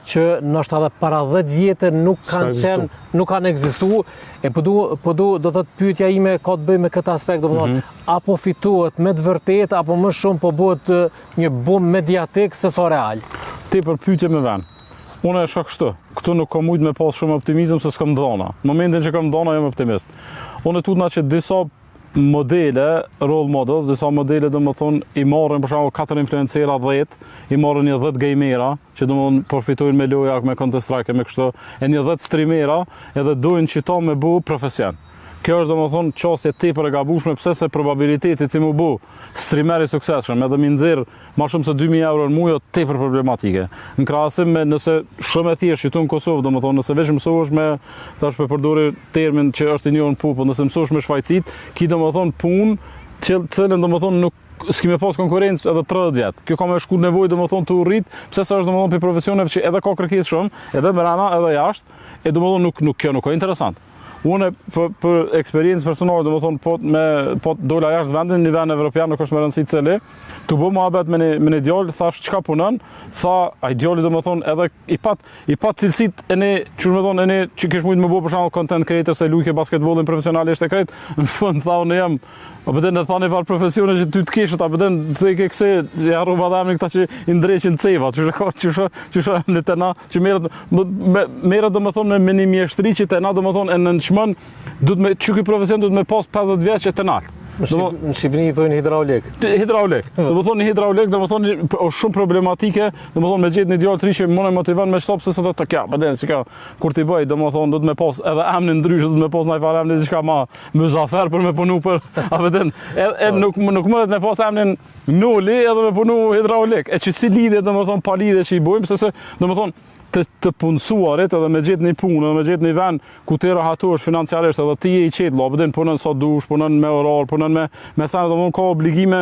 që ndoshta edhe para 10 vjetë nuk kanë qenë, nuk kanë ekzistu, e po du, po du, do të thotë pyetja ime ka të bëjë me këtë aspekt, domethonë, mm -hmm. apo fitohet me të vërtetë, apo më shumë po bëhet Një bum mediatik se sa real. Tepër pyetje me ven. Unë e shoh kështu. Këtu nuk kam mujt me pas shumë optimizëm se s'kam dhona. Në momentin që kam dhona jam optimist. Unë tutna që disa modele, role models, disa modele domethonë i marrin për shembull katër influencera 10, i marrin një 10 gamera që domethonë përfitojnë me loja, me Counter Strike, me kështu, e një 10 streamera, edhe dojnë qito me bu profesion. Kjo është domethonë qasje tepër e gabushme, pse se probabiliteti ti mu bu streamer i suksesshëm edhe mi nxjerr ma shumë se 2000 euro në muaj është tepër problematike. Në krahasim me nëse shumë e thjeshtë këtu në Kosovë, domethonë nëse veç mësohesh me tash po përdori termin që është i njohur në popull, nëse mësohesh me shfajcit, ki domethonë punë Cilën domethonë nuk s'ki me pas konkurrencë edhe 30 vjet. Kjo ka me shku nevojë domethonë tu u rrit, pse se është domethonë prej profesioneve që edhe ka kërkesë shumë, edhe mrena edhe jashtë, e domethonë nuk nuk kjo nuk është interesant. Unë për, për eksperiencë personale, domethonë po me po dola jashtë vendit, në një vend evropian, nuk është me rëndësi cili, tu bo muhabet me një me një djalë, thash çka punon, tha ai djali domethonë edhe i pat i pat cilësitë e një, qysh me thonë, e një që kish mujt me bo për shembull content creator se lujke basketbollin profesionalisht e krejt, në fund tha unë jam A po den e tha një farë profesione që ty të kishët, a po den të ke këse, që harrova dhe emrin këta që i ndreqin ceva, që ka, që shë, që shë në të na, që merret, me, merret do me thonë me, me një mjeshtri që të na do me thonë e nënçmon, duhet me, që ky profesion duhet me pas 50 vjeç e të nalt. Në, Shqip, në Shqipëri i thonë hidraulik. Hidraulik. Do të thonë hidraulik, do të thonë është shumë problematike, do të thonë me gjetë një djalë të ri që mund e motivon me stop se sa do të kja. Po den si ka kur ti bëj, do të thonë do të me pas edhe emrin ndryshe, do të me pas ndonjë farë emri diçka ma Myzafer për me punu për, a po den, e, e nuk, nuk mundet me pas emnin Noli edhe me punu hidraulik. E që si lidhje, do me thonë, pa lidhje që i bojmë, se se, do me thonë, të, të punësuarit edhe me gjetë një punë, edhe me gjetë një vend ku ti rahatohesh financiarisht edhe ti je i qetë, a po den punon sa dush, punon me orar, punon me, me sene, do me thonë, ka obligime,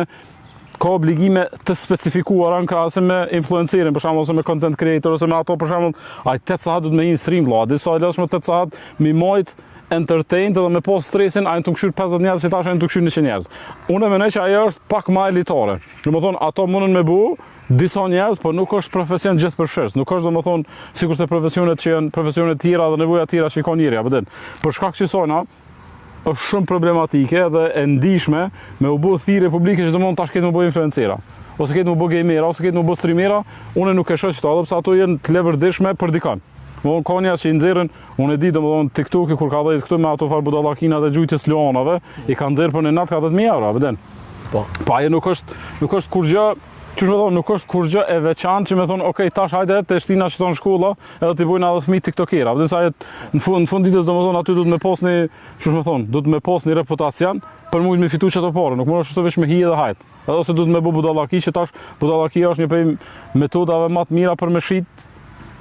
ka obligime të specifikuara në krahasim me influencerin, për shembull ose me content creator ose me ato për shembull, ai 8 sahat duhet me hi në stream vlla, disa e lëshme 8 sahat mi majt entertained edhe me pas stresin, ai tu kqyr 50 njerëz që tash janë tu kqyr 100 njerëz. Unë mendoj që ajo është pak më elitare. Do të thonë ato mundën me bu disa njerëz, por nuk është profesion gjithëpërfshirës. Nuk është domethënë sikurse profesionet që janë profesione të tjera dhe nevoja të tjera që i ka njeriu, apo den. Për shkak që sona është shumë problematike dhe e ndishme me u bë thirrje publike që domethënë tash këtë me u bë influencera ose këtë me u bë gamera, ose këtë me u bë streamera, unë nuk e shoh qëto, edhe pse ato janë të leverdishme për dikon. Më ka njerëz që i nxjerrin, unë e di domethënë TikToki kur ka dhënë këtu me ato far budallakinat e gjujtjes luanave, i ka nxjerr për një natë ka 10000 euro, apo den. Po. Po ajo nuk është nuk është kurrgjë, qysh me thonë, nuk është kurrgjë e veçantë që me thonë, ok, tash hajde të shtina që në shkolla, edhe t'i bojnë edhe fëmijë tiktokera. Apo den sa ajo në fund në fund ditës domethënë aty duhet me pas një, qysh me thonë, duhet me pas një reputacion për mujt me fitu qato pare, nuk mundesh ashtu veç me hi edhe hajt. Edhe ose duhet me bo budallaki që tash budallakia është një prej metodave më të mira për me shit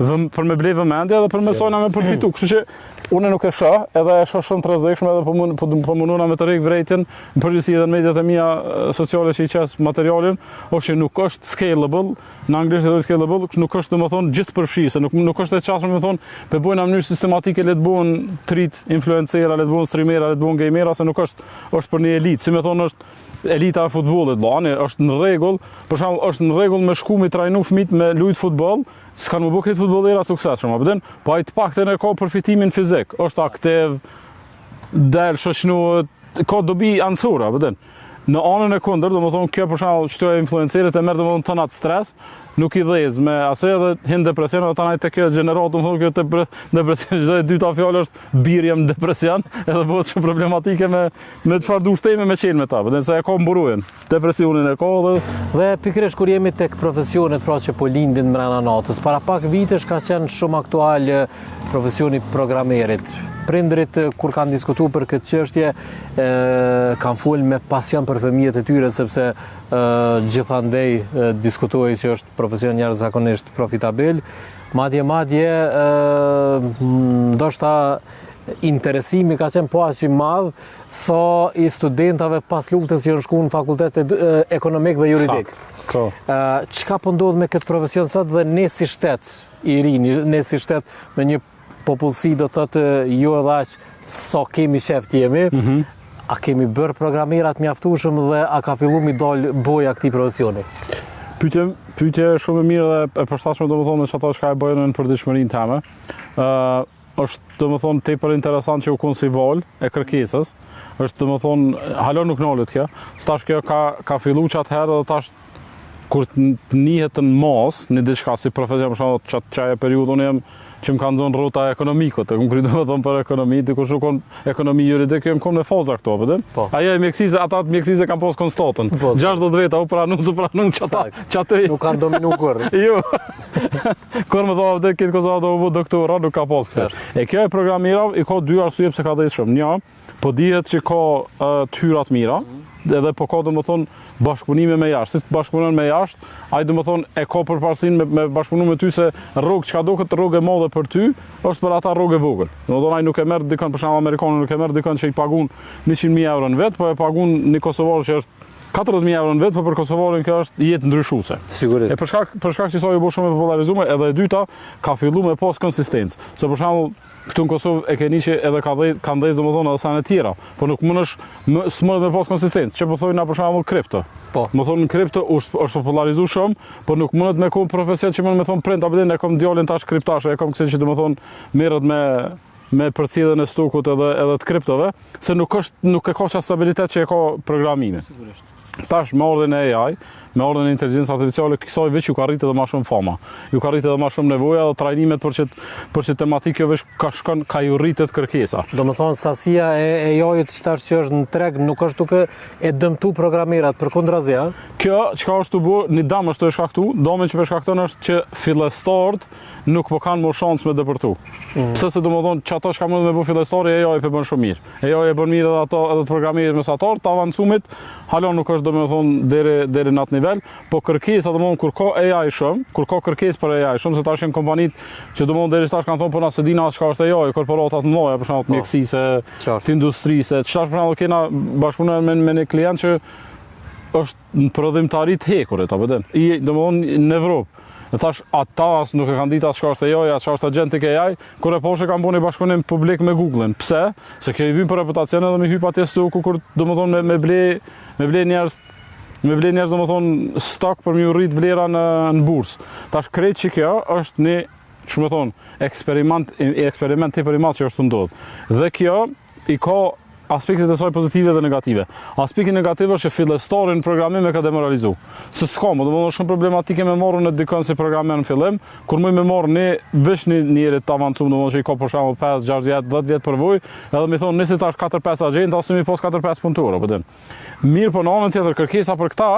vëm, për me ble vëmendje edhe për me sojna me përfitu. Kështu që unë nuk e shoh, edhe e shoh shumë të rrezikshme edhe po mund po, po mundona me tërhek vërejtjen në përgjithësi edhe në mediat e mia sociale që i qes materialin, është që nuk është scalable, në anglisht e thonë scalable, nuk është domethënë gjithëpërfshirëse, nuk nuk është e qasshme me thonë, po bojnë në mënyrë sistematike le të bëhen trit influencera, le të bëhen streamera, le të bëhen gamera, se nuk është është për një elitë, si me thonë është elita e futbollit, vllani, është në rregull, për shembull, është në rregull me shku me trajnu fëmijët me lujt futboll, s'kan me bo këtë futbollera suksesshëm, apo den, po ai të paktën e ka përfitimin fizik, është aktiv, del, shoqënohet, ka dobi anësore, apo den. Në anën e kundërt, domethënë kjo për shembull çto e influencerët e merr domethënë ton atë stres, nuk i dhez me asaj edhe hin depresion edhe tani te kjo gjeneratë domethënë kjo te depresion çdo e dyta fjalë është bir jam depresion, edhe bëhet shumë problematike me Me çfarë dush teme me qenë me ta, po se e ka mburojën, depresionin e ka dhe... Dhe pikërisht kur jemi tek profesionet pra që po lindin mrena natës, para pak vitesh ka qenë shumë aktual profesioni programerit. Prindrit kur kanë diskutu për këtë çështje, kanë folë me pasion për fëmijët e tyre, sepse gjithandej diskutohej që është profesion jashtëzakonisht profitabil. Madje, madje, ndoshta interesimi ka qenë po aq i madh sa i studentave pas luftës që janë shku në fakultet ekonomik dhe juridik. Po. Çka po ndodh me këtë profesion sot dhe ne si shtet i ri, ne si shtet me një popullsi do të thotë jo edhe aq sa kemi qef të jemi, mm -hmm. a kemi bërë programerat mjaftueshëm dhe a ka fillu mi dal boja këtij profesioni? Pyetje, pyetje shumë e mirë dhe e përshtatshme domethënë me çato çka e bëjnë në përditshmërinë teme. Ë uh, është domethënë tepër interesant që u konë si valë e kërkesës, është domethënë, hala nuk nalet kjo, se tash kjo ka, ka fillu që atëherë dhe tash kur të njihet në masë, një diçka si profesion, për shembull, qatë qajo periudhë unë jam që më kanë zonë rrota e ekonomikut, e kom kry domethënë për ekonomi, dikush u konë ekonomi juridike, jam konë me faza këto, apo din? Po. Ajo e mjekësisë, ata të mjekësisë kanë pas konstatën. Po, 60 veta u pranu, s'u pranu qata, qatë. Nuk kanë dominu kurrë. Jo. Kur më thonë vdek këtë Kosovë do u bë doktora, nuk ka pas këse. E kjo e programerave i ka dy arsye pse ka dhejtë shumë. Një, po dihet që ka uh, të hyra të mira, mm. Edhe po ka domethënë bashkëpunime me jashtë. Si të bashkëpunon me jashtë, ai domethënë e ka përparësinë me, me bashkëpunu me ty se rrogë çka duket rrogë e madhe për ty, është për ata rrogë e vogël. Domethënë ai nuk e merr dikën për shembull amerikanin nuk e merr dikën që i pagun 100.000 euro në vit, po e pagun një kosovar që është 40.000 euro në vit, po për kosovarin kjo është jetë ndryshuese. Sigurisht. E për shkak për shkak që saj u bë shumë e popularizuar, edhe e dyta ka fillu me pas konsistencë. Se për shembull këtu në Kosovë e keni që edhe ka dhej, ka ndez domethënë edhe sene tjera, po nuk mundesh më s'mundet me pas konsistencë. Që po thonë na për shembull kripto. Po. Domethonë në kripto është është popularizuar shumë, po nuk mundet me kon profesion që mund me thonë prind apo e kom djalin tash kriptash, e kom kësi që domethënë merret me me përcjelljen e stokut edhe edhe të kriptove, se nuk është nuk e ka qat stabilitet që e ka programimi. Sigurisht. Tash me ardhjen e AI, me ardhjen e inteligjencës artificiale, kësaj veç ju ka rritë edhe ma shumë fama. Ju ka rritë edhe ma shumë nevoja dhe trajnimet për qët për qët tematikë kjo veç ka shkon ka ju rritet kërkesa. Do më thonë, sasia e AI-t që tash që është në treg nuk është duke e dëmtu programerat, përkundrazi, a? Kjo çka është tu bo, një dam është tu e shkaktu, damin që po shkakton është që fillestarët nuk po kanë më shans me depërtu. Mm. Pse se domethonë që ato çka mund me bo fillestari AI po bën shumë mirë. AI e bën mirë edhe ato edhe të programerit mesatar, të avancumit hala nuk është domethonë deri deri në atë nivel, po kërkesa domethonë kur ka AI shumë, kur ka kërkesë për AI shumë se tash janë kompanitë që domethonë deri tash kanë thonë po na s'e dina as çka është AI, korporatat të mëdha për shembull të po. mjekësisë, të industrisë, që tash për shembull kena bashkëpunuar me me një klient që është në prodhimtari të hekurit, apo den. I domethonë në Evropë. E thash, ata as nuk e kanë ditë as çka është AI, as çka është agentic AI, kur e pashë kanë bo një bashkëpunim publik me Google-in. Pse? Se kjo i vyn për reputacion edhe me hyp atje stoku kur domethonë me, me ble me ble njerëz me ble njerëz domethonë stock për me ju rrit vlera në në bursë. Tash krejt që kjo është një, që me thonë, eksperiment, eksperiment tepër i madh që është tu ndodhë. Dhe kjo i ka aspektet e saj pozitive dhe negative. Aspekti negativ është që fillestarin programim e ka demoralizu. Se s'ka, më domethonë shumë problematike me marrë në dikon si programer në fillim, kur muj me marrë një, veç një njeri të avancum, domethonë që i ka për shembull 5, 6 vjet, 10 vjet përvojë, edhe mi thonë nisi tash 4-5 agent, ose mi pos 4-5 punëtorë, apo din. Mirë, po në anën tjetër, kërkesa për këta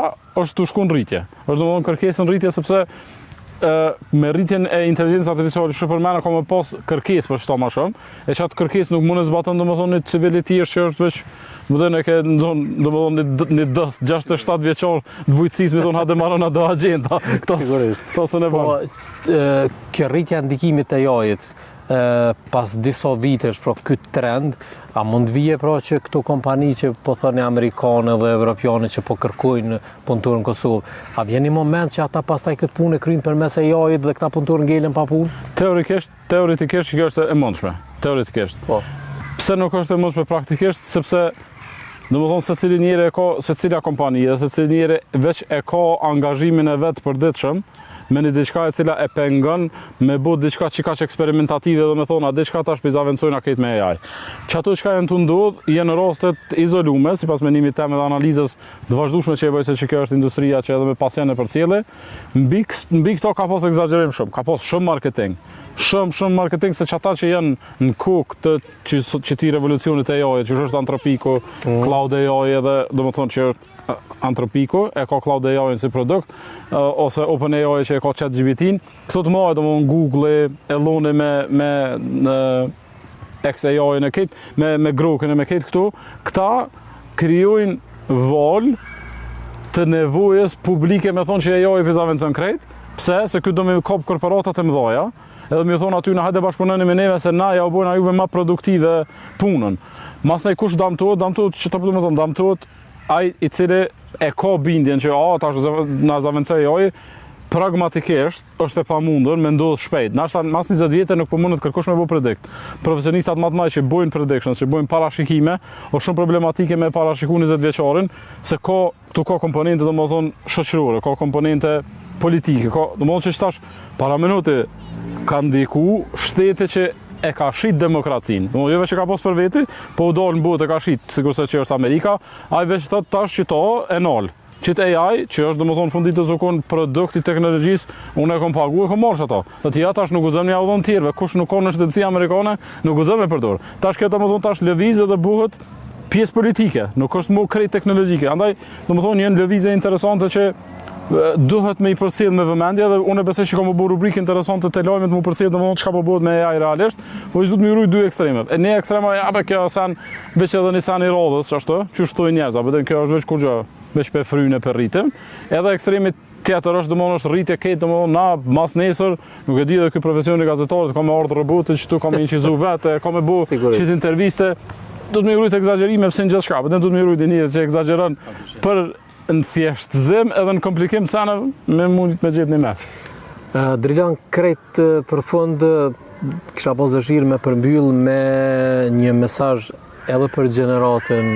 është tu shku në rritje. Është domethonë kërkesë në rritje sepse ë me rritjen e inteligjencës artificiale që përmenda ka me pas kërkesë për çto më shumë, e qatë kërkesë nuk mund e zbaton domethonë një civil i thjeshtë që është veç më dhënë e ke në zonë, domethonë një, një dës 67 vjeçor të bujqësisë me thonë hajde marrona do agenta. Këto Sigurisht. Këto s'e Po, bën. e, kjo rritja e ndikimit të AI-t, e, pas disa vitesh, pra ky trend, a mund të vije pra që këto kompani që po thoni amerikane dhe evropiane që po kërkojnë punëtorë në Kosovë, a vjen një moment që ata pastaj këtë punë e kryjnë përmes AI-t dhe këta punëtorë ngelen pa punë? Teorikisht, teoretikisht kjo është e mundshme. Teoretikisht. Po. Pse nuk është e mundshme praktikisht? Sepse Domethonë secili njeri e ka, secila kompani dhe secili njeri veç e ka angazhimin e vet përditshëm me një diçka e cila e pengon me bo diçka që kaq eksperimentative dhe me thonë, a diçka tash po i zavencojna krejt me AI. Që ato çka janë tu ndodh, janë raste të izolume, sipas menimit tem edhe analizës të vazhdueshme që e bëj se që kjo është industria që edhe me pasion e përcjelli, mbi, mbi këto ka pas ekzagjerim shumë, ka pas shumë marketing, shumë, shumë marketing se që ata që janë në kokë të që, që ti revolucionit AI, që është Anthropiku, mm. Claude AI edhe, domethonë që është Anthropiku, e ka Claude AI si produkt, ose OpenAI që e ka ChatGPT-n, këto të mëdha, domethënë Google, Eloni me, me në XAI-n e krejt, me, me Grokën e me krejt këto, këta krijojnë valë të nevojës publike me thonë që AI po zavencon krejt, pse? Se ky do me kap korporatat e mëdha, edhe me thonë aty na hajde bashkëpunoni me neve se na ja u bojna juve ma produktive punën. Masnej kush damtohet, damtohet që të po do me thonë, damtohet ai i cili e ka bindjen që a tash na zavencoi AI, pragmatikisht është e pamundur me ndodh shpejt. Nashta mas 20 vjetë nuk po mundet kërkush me bo predict. Profesionistat më të mëdha që bojnë predictions, që bojnë parashikime, është shumë problematike me parashiku 20 vjeçarin, se ka këtu ka komponente domethënë shoqërore, ka komponente politike, ka domethënë që tash para minuti ka ndiku shtete që e ka shit demokracinë. Domethënë jo veç që ka pas për veti, po u dalë në botë e ka shit, sikurse që është Amerika, ai veç thot tash që to e nal. Qit AI, që është domethënë fundit të zokon produkt i teknologjisë, unë e kom pagu e kom marrë ato. Dhe ti ja tash nuk guxon ja u dhon tjerëve, kush nuk ka në shtetësi amerikane, nuk guxon me përdor. Tash kjo domethënë tash lëviz edhe bëhet pjesë politike, nuk është më krejt teknologjike. Andaj, domethënë janë lëvizje interesante që Duhet me i përcjell me vëmendje dhe unë besoj që ka me u bo rubrikë interesante te lajmet me u përcjell domethënë çka po bëhet me AI realisht, po veç duhet me i rujt dy ekstremet. E një ekstrem ja be kjo sen veç edhe një sen i radhës ashtu, qysh thojnë njerëz, apo kjo është veç kurgjë, veç pe frynë e pe rritim. Edhe ekstremi tjetër është domethënë është rritje krejt domethënë na mas nesër nuk e di edhe ky profesioni i gazetarit ka me ardhur roboti që tu ka me inçizu vetë, ka me bu qit interviste duhet me i rujt ekzagjerime pse në gjithçka, po duhet me i rujt njerëz që ekzagjeron për në thjeshtëzim edhe në komplikim të seneve me mund me gjetë një mes. Drilon, krejt për fund, kisha pas dëshirë me përmbyll me një mesazh edhe për gjeneratën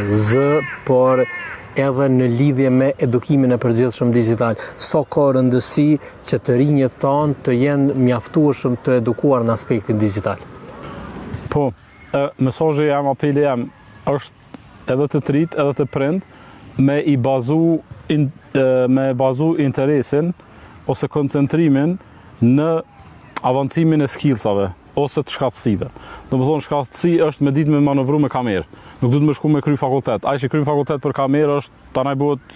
Z, por edhe në lidhje me edukimin e përgjithshëm digital. Sa ka rëndësi që të rinjët tanë të jenë mjaftueshëm të edukuar në aspektin digital? Po, mesazhi jem, apeli jem, është edhe te të rijt edhe te prindt me i bazu in, me bazu interesin ose koncentrimin në avancimin e skillsave ose të shkathtësive. Domethonë shkathtësi është me ditë me manovru me kamerë. Nuk duhet me shku me kry fakultet. Ai që kryn fakultet për kamerë është tanaj bëhet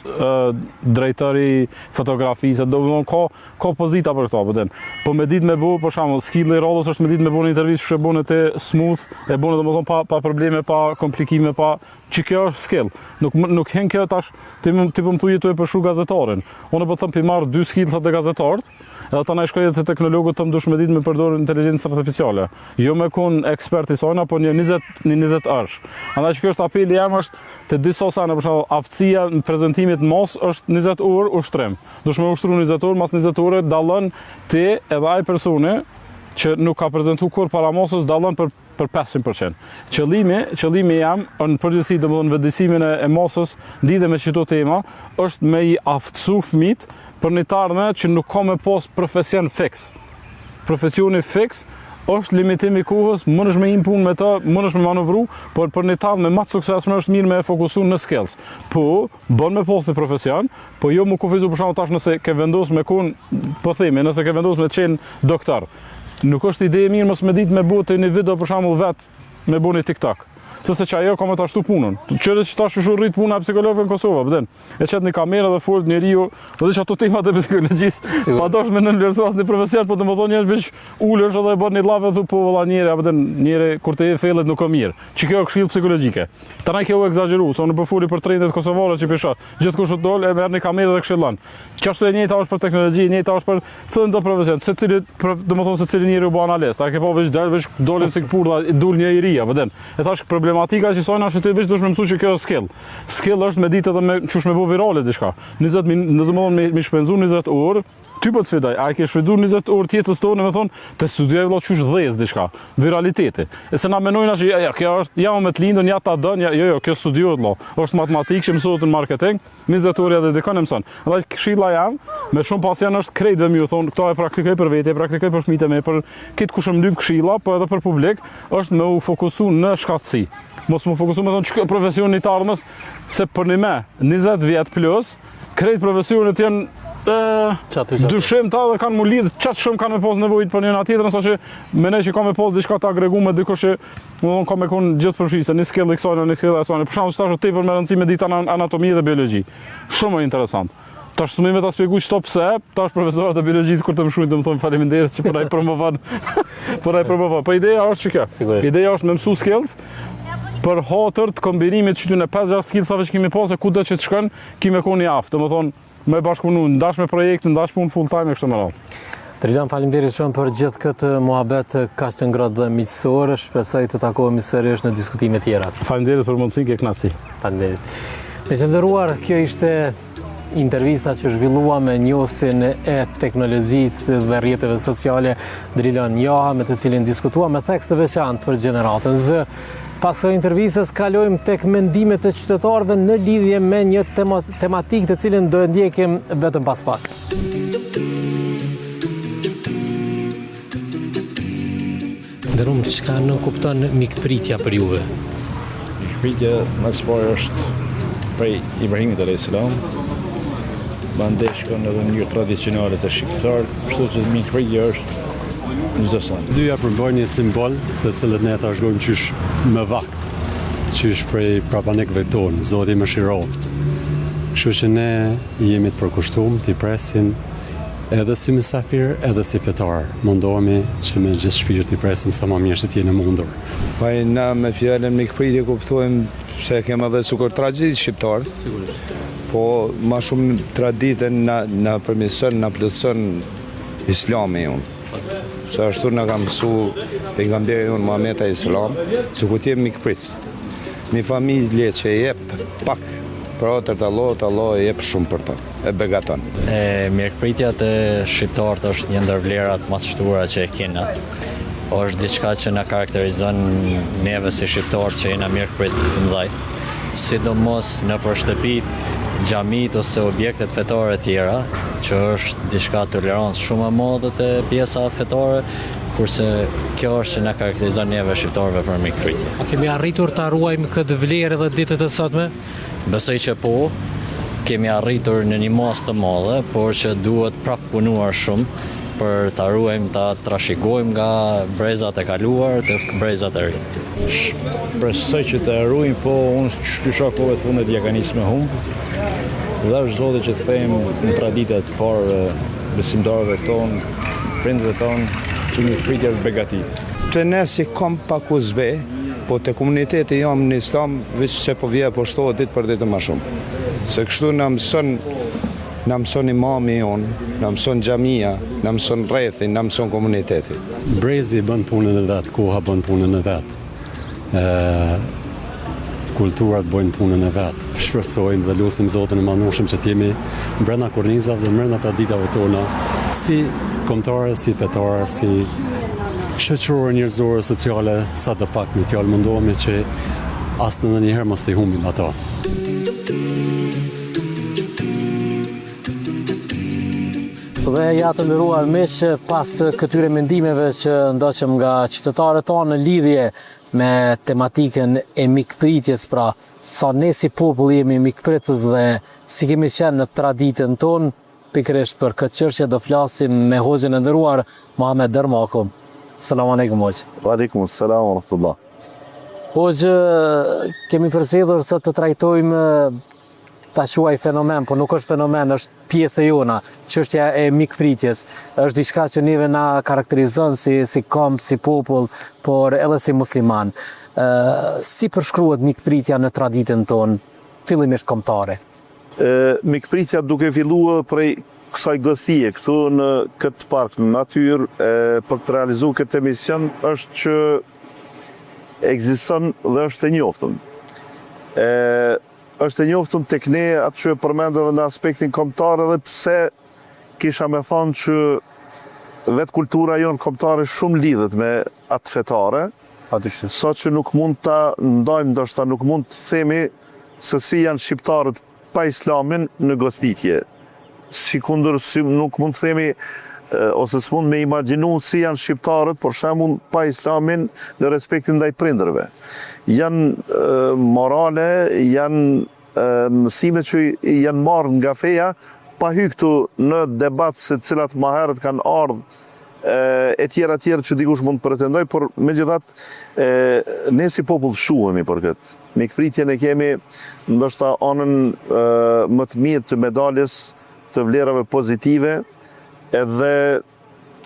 drejtor i fotografisë, domethonë ka ka pozita për këto, po din. Po me ditë me bu, për shembull, skilli i radhës është me ditë me bu një intervistë që e bën ti smooth, e bën domethënë pa pa probleme, pa komplikime, pa që kjo është skill. Nuk nuk hen kjo tash ti më ti po më thuaj tu e përshkru gazetarin. Unë po them pi marr dy skillsa te gazetarët, edhe tanaj shkoj te teknologët të më dush me ditë me përdor inteligjencën artificiale. Jo me kon ekspert i sajna, po një 20 një 20 orësh. Andaj që kjo është apeli jem është te disa sene, për shembull, aftësia në prezantimit mas është 20 orë ushtrim. Dush me ushtru 20 orë, mas 20 orë dallon ti edhe ai personi që nuk ka prezentu kurrë para masës dallon për për 500%. Qëllimi, qëllimi jem në përgjithësi domethënë vetëdijsimin e, e masës në lidhje me qito tema është me i aftësu fëmijët për një të ardhme që nuk ka me pas profesion fiks. Profesioni fiks është limitim i kohës, mundesh me hi n'punë me të, mundesh me manovru, por për një të ardhme më të suksesshme është mirë me e fokusu në skills. Po, Bon me pas një profesion, po jo mu kufizu për shembull tash nëse ke vendos me kun, po themi, nëse ke vendos me qenë doktor. Nuk është ide e mirë mos me ditë me bo ti një video për shembull vet me bo një TikTok. Se se që ajo ka me ta shtu punën. Qyre që tash u rrit puna e psikologëve në Kosovë, po din. E qet një kamerë dhe fol njeriu, do të ato temat e psikologjisë. Pa dosh me nënvlerësu asnjë profesion, po domethënë njerëz veç ulesh edhe bën një llaf e thu po vëlla njeri, apo din njeri kur të fellet nuk ka mirë. Që kjo është këshillë psikologjike. Tanaj kjo u ekzagjeru, se unë po foli për trendet kosovare që po i shoh. Gjithkush u dol e merr një kamerë dhe këshillon. Qashtu e njëjta është për teknologji, e njëjta është për cilin do profesion, secili, domethënë secili njeri u bë analist. A ke pa veç dal, veç dolën si këpurdha, dul një i ri, apo den. E tash problematika që sojna është ti veç dush me mësu që kjo është skill. Skill është me ditë edhe me qysh me bo virale diçka. 20 min, domethënë me, me shpenzu 20 orë, Ty po të sfidoj, a e ke shfrytzu 20 orë të jetës tonë me thonë, të studioj vëlla qysh dhez diçka, viraliteti. E se na menojna që ja, ja, kjo është ja me të lindun, ja ta dën, ja, jo, jo, kjo studiohet vëlla. Është matematikë që mësohet në marketing, 20 orë ja dedikon e mëson. Dhe këshilla jem, me shumë pasion është krejtve me ju thonë, këto e praktikoj për vete, e praktikoj për fëmijët e mi, për këtë kush më lyp këshilla, po edhe për publik, është me u fokusu në shkathtësi. Mos me u fokusu me thonë që profesioni i të ardhmes, se për një me 20 vjet plus, Krejt profesionet janë dyshimta dhe kanë mu lidhë qaq shumë kanë me pas nevojë për njëna tjetrën, sa që menoj që ka me pas diçka të agregume dikush që më thonë ka me konë gjithëpërfshirëse, një skill i kësajna, një skill i asajna. Për shembull, tash është tepër me rëndësi me ditë anatomi dhe biologji. Shumë interesant. Tash s'muj me ta spjegu qëto pse, tash profesorët e biologjisë kur të më shkruajnë të më thonë faleminderit që po na i promovon. po na i promovon. Po ideja është që kjo. Sigurisht. Ideja është me mësu skills për hatër të kombinimit që ty në 5-6 skillsave që kemi pasë kudo që të shkon, ki me kon i aftë, domethënë, me bashkëpunu, ndash me projekte, ndash punë full time e kështu me radhë. Drilon, faleminderit shumë për gjithë këtë muhabet kaq të ngrohtë dhe miqësor. Shpresoj të takohemi sërish në diskutime tjera. Faleminderit për mundësinë, ke kënaqësi. Faleminderit. Miq të nderuar, kjo ishte intervista që zhvilluam me njohësin e teknologjisë dhe rrjeteve sociale Drilon Jaha, me të cilin diskutuam me theks të veçantë për gjeneratën Z. Pas kësaj intervistës kalojmë tek mendimet e qytetarëve në lidhje me një tematikë të cilën do e ndjekim vetëm pas pak. Nderum, çka nënkupton mikpritja për juve? Mikpritja më së pari është prej Ibrahimit a.s. Mandej shkon edhe në mënyrë tradicionale te shqiptarët, kështu që mikpritja është në çdo send. Dyja përbëjnë një simbol të cilët ne e trashëgojmë qysh me vakt, qysh prej prapanikëve tonë, Zoti i mëshiroftë. Kështu që ne jemi të përkushtum t'i presim edhe si mysafir edhe si fetar. Mundohemi që me gjithë shpirt t'i presim sa ma mirë që të jetë e mundur. Po na me fjalën mikpritje kuptojmë se e kemi edhe sikur traditë shqiptarët. Sigurisht. Po ma shumë traditën na na përmirëson, na plotëson Islami jonë. Se ashtu na ka mësu pejgamberi jonë Muhamedi alejhi selam, se kur të jemi mikpritës. Një familje që e jep pak për hatër të Allahut, Allahu e jep shumë për të, e begaton. E mirëpritja te shqiptarët është një ndër vlerat më të shtuara që e kena. Është diçka që na karakterizon neve si shqiptarë që jena mirëpritës të mëdhaj. Sidomos nëpër shtëpitë, xhamitë ose objektet fetare tjera, që është diçka tolerancë shumë e madhe te pjesa fetare, Kurse kjo është që na karakterizon neve shqiptarëve për mikpritje. A kemi arritur ta ruajmë këtë vlerë edhe ditët e sotme? Besoj që po, kemi arritur në një masë të madhe, por që duhet prapë punuar shumë për ta ruajmë, ta trashëgojmë nga brezat e kaluar te brezat e rinj. Shpresoj që ta ruajmë, po unë qysh shoh kohëve të fundit ja ka nisë me humb. Dhashtë Zoti që të kthehemi në traditat e të parëve besimtarëve tonë, prindërve tonë, që mikpritja është begati. Te ne si komb pak u zbeh, po te komuniteti jonë në islam veç që po vjen po shtohet ditë për ditë ma shumë. Se kështu na mëson na mëson imami jonë, na mëson xhamia, na mëson rrethi, na mëson komuniteti. Brezi bën punën e vet, koha bën punën e vet. Kulturat bëjnë punën e vet. Shpresojmë dhe lusim Zotin e Madhnushëm që të jemi brenda kornizave dhe brenda traditave tona, si kombëtare, si fetare, si shoqërore, njerëzore, sociale, sa të pak me fjalë mundohemi që as ndonjëherë mos t'i humbim ato. Dhe ja të nderuar miq, pas këtyre mendimeve që ndoqëm nga qytetarët tonë në lidhje me tematikën e mikpritjes, pra sa ne si popull jemi mikpritës dhe si kemi qenë në traditën tonë, pikërisht për këtë çështje do flasim me hoxhën e nderuar Muhamed Dërmaku. Selam alejkum hoxhë. Wa alejkum selam wa rahmetullah. Hoxhë, kemi përzgjedhur sot të trajtojmë ta quaj fenomen, po nuk është fenomen, është pjesë e jona, çështja e mikpritjes. Është diçka që neve na karakterizon si si komb, si popull, por edhe si musliman. Ë si përshkruhet mikpritja në traditën tonë, fillimisht kombëtare? Ë mikpritja duke filluar prej kësaj gostie këtu në këtë park në natyrë e për të realizuar këtë emision është që ekziston dhe është e njoftun. E Është e njoftun tek ne atë që e përmende edhe në aspektin kombëtar edhe pse kisha me thanë që vetë kultura jonë kombëtare shumë lidhet me atë fetare, Padyshim. saqë nuk mund ta ndajmë ndoshta nuk mund të themi se si janë shqiptarët pa islamin në gostitje. Sikundër si nuk mund të themi ose s'mund me imagjinu si janë shqiptarët, për shembull, pa islamin në respektin ndaj prindërve. Janë morale, janë mësime që janë marrë nga feja, pa hy këtu në debat se cilat ma herët kanë ardhë e tjera e tjera që dikush mund të pretendojë, por megjithatë ne si popull shquhemi për këtë. Mikpritjen e kemi ndoshta anën më të mirë të medaljes të vlerave pozitive edhe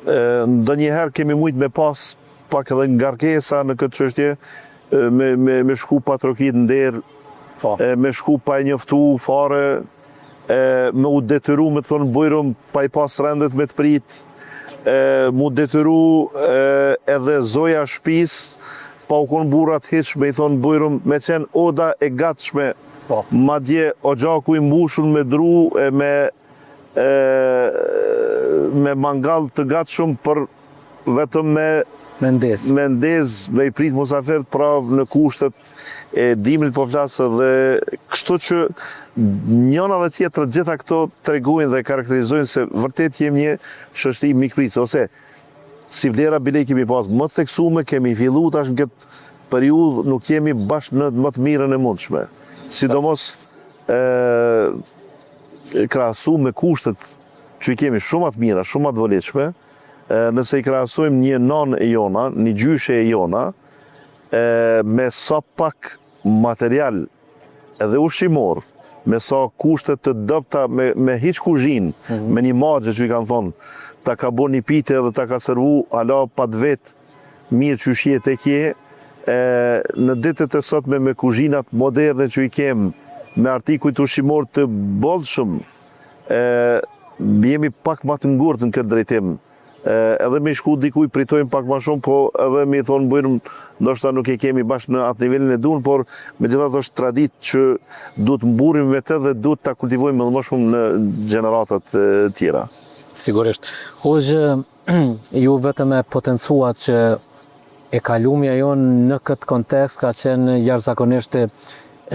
ndonjëherë kemi mujt me pas pak edhe ngarkesa në këtë çështje me me me shku pa trokit në derë, po. me shku pa e njoftu fare, e me u detyru me të thonë bujrum pa i pas rendet me të prit, e m'u detyru e, edhe zoja shpis, pa u konë burrat hiç me i thonë bujrum me qenë oda e gatshme, po. madje oxhaku i mbushun me dru e me e, me mangall të gatshëm për vetëm me me ndez me ndez me i prit musafirët pra në kushtet e dimrit po flas dhe kështu që njëna dhe tjetra gjitha këto tregojnë dhe karakterizojnë se vërtet jemi një shoqëri mikpritëse ose si vlera bile kemi pas më të theksume kemi fillu tash në këtë periudhë nuk jemi bash në më të mirën e mundshme sidomos e krahasu me kushtet që i kemi shumë më të mira, shumë më të volitshme, nëse i krahasojmë një nanë e jona, një gjyshe e jona, e, me sa pak material edhe ushqimor. me sa kushte të dobëta me me hiç kuzhinë, mm -hmm. me një magje që i kanë thonë, ta ka bo një pite dhe ta ka servu hala pa të vet mirë qysh je tek je, e në ditët e sotme me kuzhinat moderne që i kem, me artikujt ushqimor të bollshëm, e jemi pak ma të ngurtë në këtë drejtim. Edhe me i shku dikuj pritojmë pak ma shumë, po edhe me i thonë bujrum, ndoshta nuk e kemi bash në atë nivelin e duhun, por megjithatë është traditë që duhet mburrim me të dhe duhet ta kultivojmë edhe më shumë në gjeneratat tjera. Sigurisht. Hoxhë, ju vetëm e potencuat që e kalumja jonë në këtë kontekst ka qenë jashtëzakonisht e,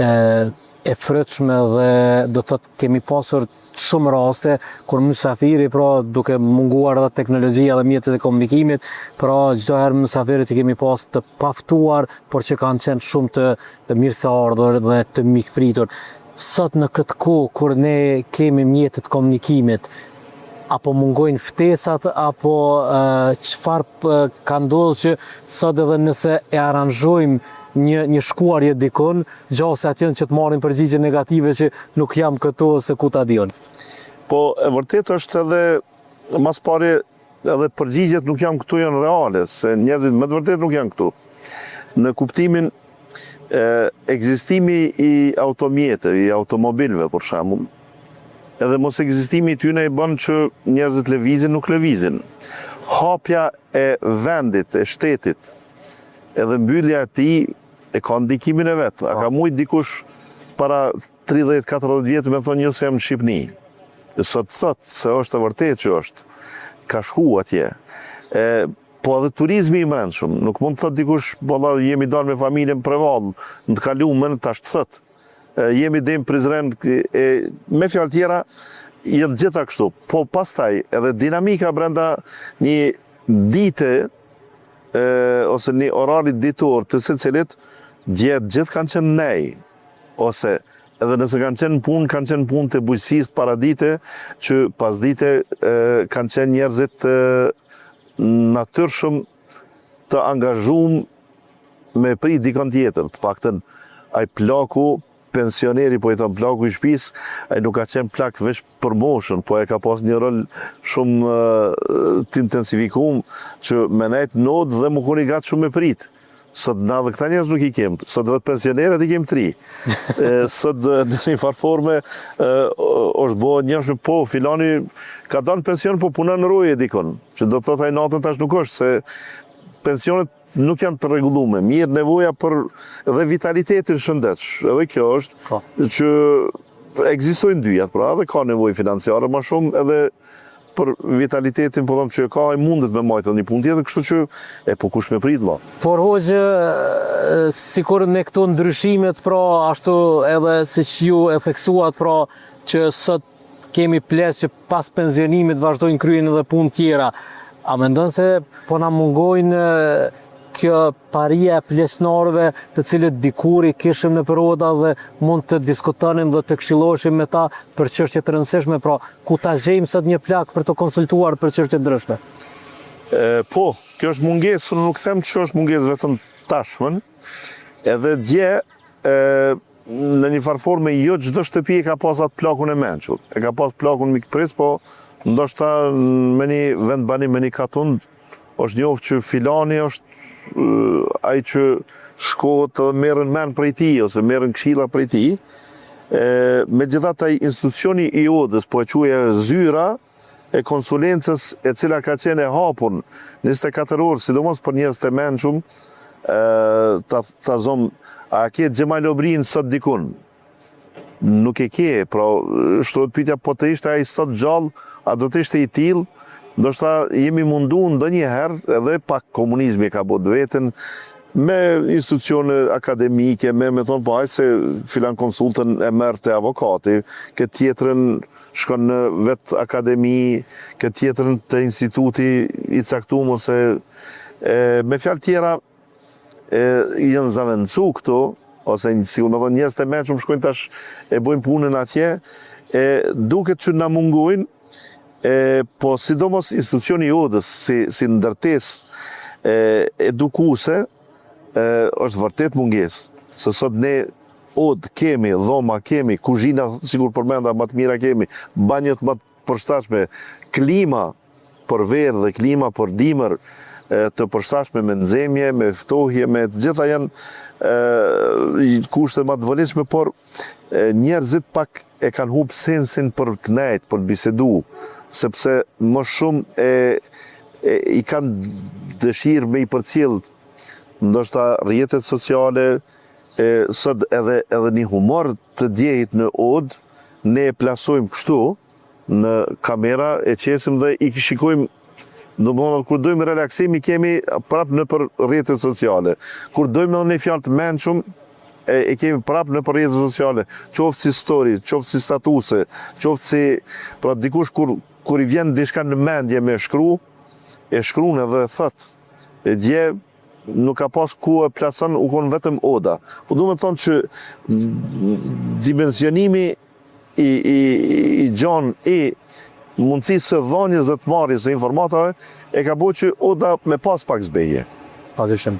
e frytshme dhe do të thotë kemi pasur shumë raste kur mysafiri pra duke munguar edhe teknologjia dhe mjetet e komunikimit, pra çdo herë mysafirët i kemi pas të paftuar, por që kanë qenë shumë të mirëseardhur dhe të mikpritur. Sot në këtë kohë kur ne kemi mjete të komunikimit, apo mungojnë ftesat apo çfarë ka ndodhur që sot edhe nëse e aranzhojmë një një shkuarje dikun, gjasat janë që të marrim përgjigje negative që nuk jam këtu ose ku ta di unë. Po e vërtetë është edhe ma s'pari edhe përgjigjet nuk jam këtu janë reale, se njerëzit me të vërtetë nuk janë këtu. Në kuptimin e ekzistimi i automjeteve, i automobilëve për shembull, edhe mos ekzistimi i tyne i bën që njerëzit lëvizin, nuk lëvizin. Hapja e vendit, e shtetit, edhe mbyllja e tij e ka ndikimin e vet. A ka mujt dikush para 30-40 vjetë me thonë jo se jam në Shqipni? Sot thot se është e vërtetë që është. Ka shku atje. E, po edhe turizmi i mbrendshëm, nuk mund të thot dikush, valla jemi dalë me familjen Prevallë, në të kalumen, tash të thot. Jemi deri në Prizren, e, me fjalë tjera, janë gjitha kështu. Po pastaj edhe dinamika brenda një dite e, ose një orari ditor të secilit, dje gjithë kanë qenë nej, ose edhe nëse kanë qenë në punë, kanë qenë në punë të bujqësisë paradite, që pasdite e, kanë qenë njerëzit e, natyrshëm të angazhum me prit dikon tjetër, të paktën ai plaku pensioneri po i thon plaku i shtëpisë, ai nuk ka qenë plak veç për moshën, po e ka pas një rol shumë të intensifikum që me nejt n'odë dhe me kon i gatshëm me prit. Sot na dhe këta njerëz nuk i kem, sot vetë pensionerët i kem të ri. Sot në një farë forme është bo e njohshme, po filani ka dalë në pension, po punon në roje dikun, që do të thotë ai natën tash nuk është, se pensionet nuk janë të rregullume, mirë nevoja për dhe vitalitetin shëndet, edhe kjo është po. që ekzistojnë dyjat, pra edhe ka nevojë financiare ma shumë edhe për vitalitetin, po them që e ka, ai mundet me majtë edhe një punë tjetër, kështu që e po kush me prit vlla. Por hoxhë, sikur me këto ndryshimet, pra ashtu edhe siç ju e theksuat, pra që sot kemi pleq që pas pensionimit vazhdojnë kryejnë edhe punë tjera. A mendon se po na mungojnë kjo paria e pleqnarëve të cilët dikur i kishim nëpër oda dhe mund të diskutonim dhe të këshilloheshim me ta për çështje të rëndësishme, pra ku ta gjejmë sot një plak për të konsultuar për çështje të ndryshme? E, po, kjo është mungesë, unë nuk them që është mungesë vetëm tashmën, edhe dje e, në një farë forme jo çdo shtëpi e ka pas atë plakun e mençur. E ka pas plakun mikpritës, po ndoshta me një vendbanim, me një katund, është njoft që filani është ai që shkohet edhe merren men prej tij, ose merren këshilla prej tij. E, megjithatë ai institucioni i odës, po e quaj zyra, e konsulencës e cila ka qenë e hapun 24 orë, sidomos për njerëz të mençum, ta, ta zom, a ke Xhemajl Obrin sot dikun? Nuk e ke, pra shtrohet pyetja po të ishte ai sot gjallë, a do të ishte i tillë? Ndoshta jemi mundu ndonjëherë edhe pak komunizmi e ka bo të veten me institucione akademike, me me thonë po hajt se filan konsultën e merr te avokati, këtë tjetrën shkon në vetë akademi, këtë tjetrën te instituti i caktum ose e, me fjalë tjera e, janë zavendësu këto, ose sikur me thonë njerëz të mençum shkojnë tash e bojnë punën atje, e duket që na mungojnë, e, po sidomos institucioni i odës si, si ndërtesë e, edukuese, e, është vërtet mungesë, se sot ne. Odë kemi, dhoma kemi, kuzhina sikur përmenda ma të mira kemi, banjot ma të përshtatshme, klima për verë dhe klima për dimër të përshtatshme me nxemje, me ftohje, me të gjitha janë kushte ma të volitshme, por njerëzit pak e kanë hup sensin për të nejt, për të bisedu, sepse më shumë e, e i kanë dëshirë me i përcjell ndoshta rrjetet sociale, e sot edhe edhe një humor të djehit në odë, ne e plasojmë kështu në kamera, e qesim dhe i shikojmë Domethënë, kur dojmë relaksim, i kemi prap nëpër rrjetet sociale. Kur dojmë edhe një fjalë të mençëm, e, e kemi prap nëpër rrjetet sociale. Qoftë si story, qoftë si statuse, qoftë si... Pra, dikush kur, kur i vjen diçka në mendje me shkru, e shkrun edhe e thot. E dje nuk ka pas ku e plason, u konë vetëm oda. Po du me thonë që dimensionimi i, i, i gjon i mundësisë së dhënies dhe të marrjes së informatave e ka bo që oda me pas pak zbehje. Pa dyshim.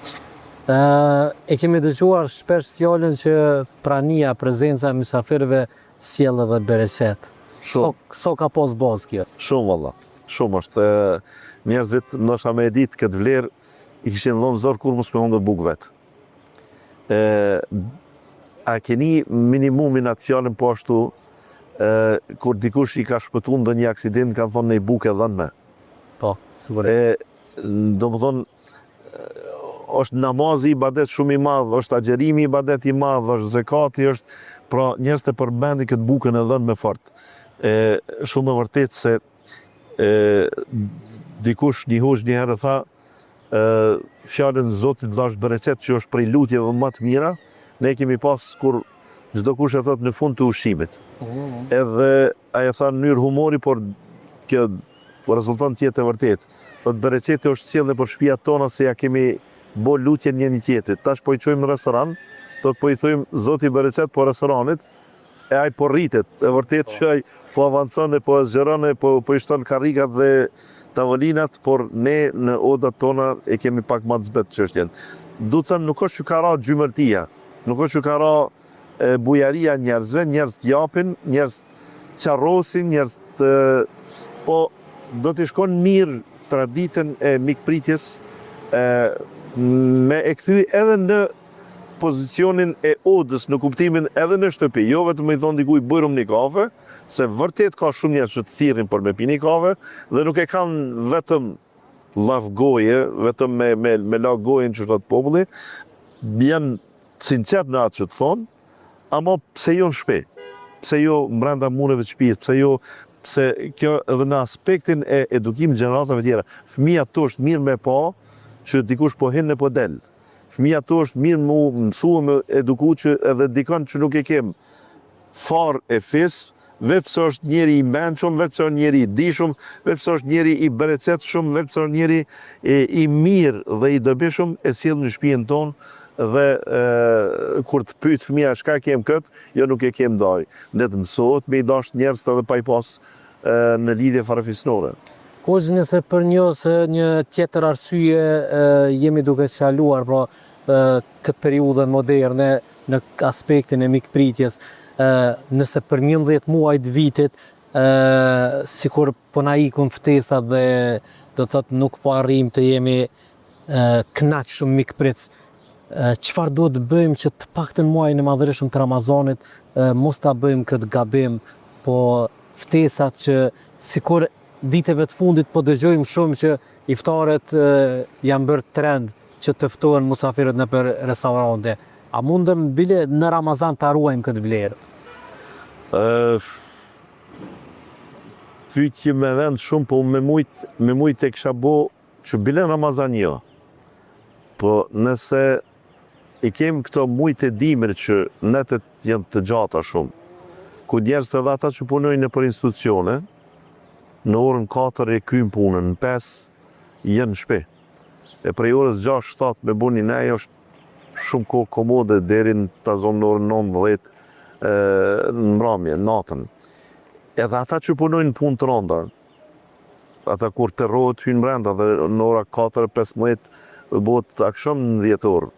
E kemi dëgjuar shpesh fjalën që prania, prezenca e mysafirëve sjell edhe bereqet. Shumë. Sa ka pas bazë kjo? Shumë valla. Shumë është. Njerëzit ndoshta me e ditë këtë vlerë i kishin dhënë zor kurrë mos me hongër bukë vet. E, a keni minimumin atë fjalën po ashtu, e, kur dikush i ka shpëtu ndonjë aksident, kanë thonë nej bukë e dhënme. Po, sigurisht. E, domethonë, është namazi ibadet shumë i madh, është agjërimi ibadet i madh, është zekati, është, pra njerëzit e përmendin këtë bukën e dhënme fort. E, shumë e vërtetë se e, dikush një hoxhë një herë tha, e, fjalën Zoti t'dhashtë bereqet që është prej lutjeve më të mira, ne kemi pas kur çdokush e thot në fund të ushqimit. Edhe ai e tha në mënyrë humori, por kjo rezulton të jetë e vërtetë. Thot bereqeti është sjellë nëpër shtëpiat tona se ja kemi bo lutjen njëni tjetrit. Tash po i çojmë në restoran, thot po i thojmë Zoti bereqet po restoranit, e ai po rritet, e vërtetë që ai po avancon e po e zgjeron e po po i shton karrikat dhe tavolinat, por ne në odat tona e kemi pak ma të zbehtë çështjen. Du të them nuk është që ka ra xhymertia, nuk është që ka ra bujaria e njerëzve, njerëzit japin, njerëzit qarrosin, njerëzit po do t'i shkon mirë traditën e mikpritjes e, me e kthy edhe në pozicionin e odës në kuptimin edhe në shtëpi, jo vetëm me i thonë dikujt bujrum një kafe, se vërtet ka shumë njerëz që të thirrin për me pi një kafe dhe nuk e kanë vetëm llaf goje, vetëm me me me la gojën që thotë populli, janë të sinqert në atë që të thonë, ama pse jo në shtëpi? Pse jo brenda mureve të shtëpisë? Pse jo pse kjo edhe në aspektin e edukimit gjeneratave tjera. Fëmija tu është mirë me pa që dikush po hin e po del. Fëmija tu është mirë mu mësu e me eduku që edhe dikon që nuk e kem farë e fis, veç pse është njeri i mençëm, veç pse është njeri i dijshëm, veç pse është njeri i bereqetshëm, veç pse është njeri i mirë dhe i dobishëm, e sjell në shtëpinë tonë dhe e, kur të pyet fëmija çka e kem kët, jo nuk e kem daj. Le të mësohet me i dashtë njerëzit edhe pa i pas e, në lidhje farefisnore. Hoxhë nëse për një ose një tjetër arsye jemi duke çaluar pra këtë periudhë moderne në aspektin e mikpritjes, nëse për 11 muaj të vitit sikur po na ikun ftesat dhe do të thotë nuk po arrijmë të jemi kënaqshëm mikpritës, çfarë duhet të bëjmë që të paktën muajin e madhërishëm të Ramazanit mos ta bëjmë këtë gabim, po ftesat që sikur viteve të fundit po dëgjojmë shumë që iftaret janë bërë trend që të ftohen musafirët nëpër restaurante. A mundem bile në Ramazan ta ruajmë këtë vlerë? Pyetje me vend shumë, po me mujt, me mujt e kisha bo që bile në Ramazan jo. Po nëse i kem këto mujt e dimrit që netët janë të gjata shumë, ku njerëzit edhe ata që punojnë nëpër institucione, në orën 4 e kryjnë punën, në 5 janë në shtëpi. E prej orës 6-7 me bo një nejë është shumë kohë komode deri në ta zonë në orën 9-10 në mramje, natën. Edhe ata që punojnë në punë të rënda, ata kur terrohet hyjnë brenda dhe në ora 4-15 bëhet aksham në dhjetor.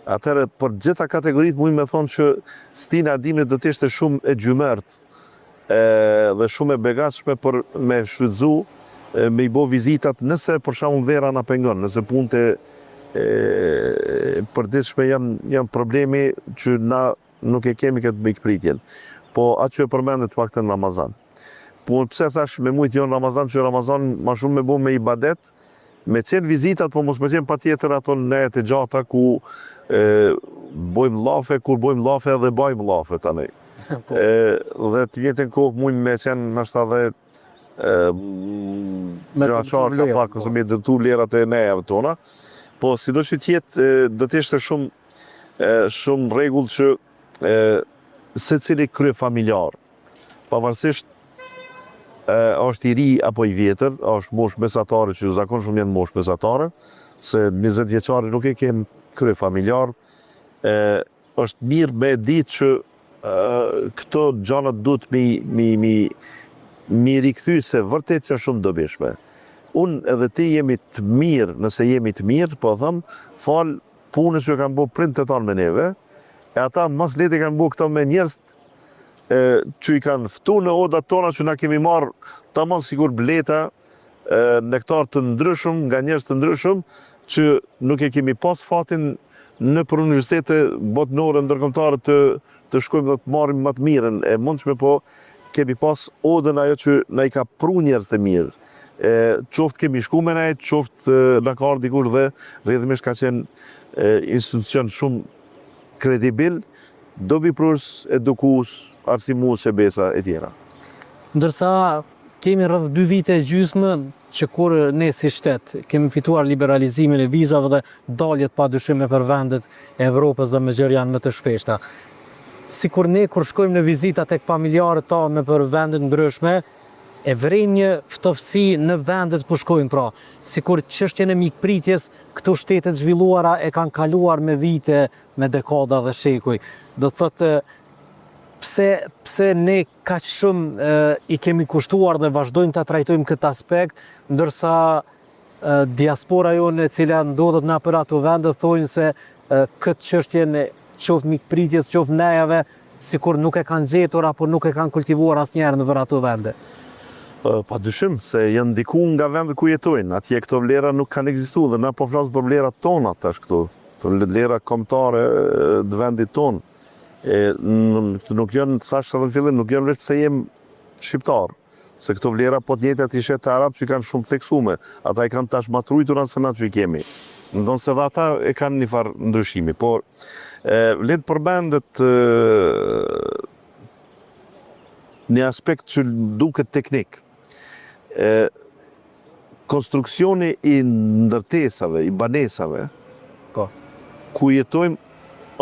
Atëherë, për të gjitha kategoritë mujmë me thonë që stina e dimrit do të ishte shumë e xhymert dhe shumë e begatshme për me shfrytëzu, me i bo vizitat, nëse për shembull vera na pengon, nëse punët e përditshme janë janë problemi që na nuk e kemi këtë mikpritjen. Po atë që e përmende të paktën në Ramazan. Po pse thash me mujt jo në Ramazan, që Ramazan ma shumë me bo me ibadet, me qenë vizitat, po mos me qenë patjetër ato nejet e gjata ku e, bojmë llafe, kur bojmë llafe edhe bajmë llafe tani. Po. E, dhe të njëjtën kohë mujmë me qenë ndoshta dhe me qarë ka pak, ose po. me dëmtu vlerat e nejave tona. Po, sido që të jetë, do të ishte shumë shumë në rregull që e, secili kryefamiljar, pavarësisht e, është i ri apo i vjetër, është moshë mesatare që zakonshëm janë moshë mesatare, se 20 vjeçari nuk e kem kryefamiljar, e, është mirë me ditë që e, këto gjanat duhet mi, mi, mi, mi rikthy se vërtet janë shumë dobishme. Unë edhe ti jemi të mirë, nëse jemi të mirë, po them, falë punës që kanë bo prindët tanë me neve, e ata ma s'lehti kanë bo këto me njerëzt e, që i kanë ftu në odat tona që na kemi marrë tamam sikur bleta e, nektar të ndryshëm nga njerëz të ndryshëm që nuk e kemi pas fatin nëpër universitete botnore ndërkombëtare të të shkojmë dhe të marrim më të mirën e mundshme, po kemi pas odën ajo që na i ka pru njerëz të mirë. E, qoftë kemi shku me nejt, qoftë na ka ardhur dikush dhe rrjedhimisht ka qenë e, institucion shumë kredibil, dobiprurës, edukues, arsimues e besa e tjera. Ndërsa kemi rreth dy vite e gjysmë që kur ne si shtet kemi fituar liberalizimin e vizave dhe daljet pa dyshim nëpër vendet e Evropës dhe më gjerë janë më të shpeshta. Sikur ne kur shkojmë në vizita tek familjarët tanë nëpër vende të ndryshme, e vërejmë një ftohtësi në vendet ku shkojmë pra, sikur çështjen e mikpritjes këto shtete të zhvilluara e kanë kaluar me vite, me dekada dhe shekuj. Do të thotë pse pse ne kaq shumë i kemi kushtuar dhe vazhdojmë ta trajtojmë këtë aspekt, ndërsa diaspora jonë e cila ndodhet nëpër ato vende thonë se këtë çështjen qoftë mikpritjes, qoftë nejave, sikur nuk e kanë gjetur apo nuk e kanë kultivuar asnjëherë nëpër ato vende. Pa dyshim, se janë ndiku nga vendet ku jetojnë, atje këto vlera nuk kanë ekzistu dhe na po flasim për vlerat tona tash këtu, këto vlera kombëtare të vendit tonë. E nuk janë, thashë edhe në fillim, nuk janë veç pse jem shqiptar, se këto vlera po të njëjtat i sheh te arabët që i kanë shumë të theksume, ata i kanë tash ma të rujtura se na që i kemi, ndonëse edhe ata e kanë një farë ndryshimi, por vlen të përmendet një aspekt që duket teknik. E, konstruksioni i ndërtesave, i banesave, po. ku jetojmë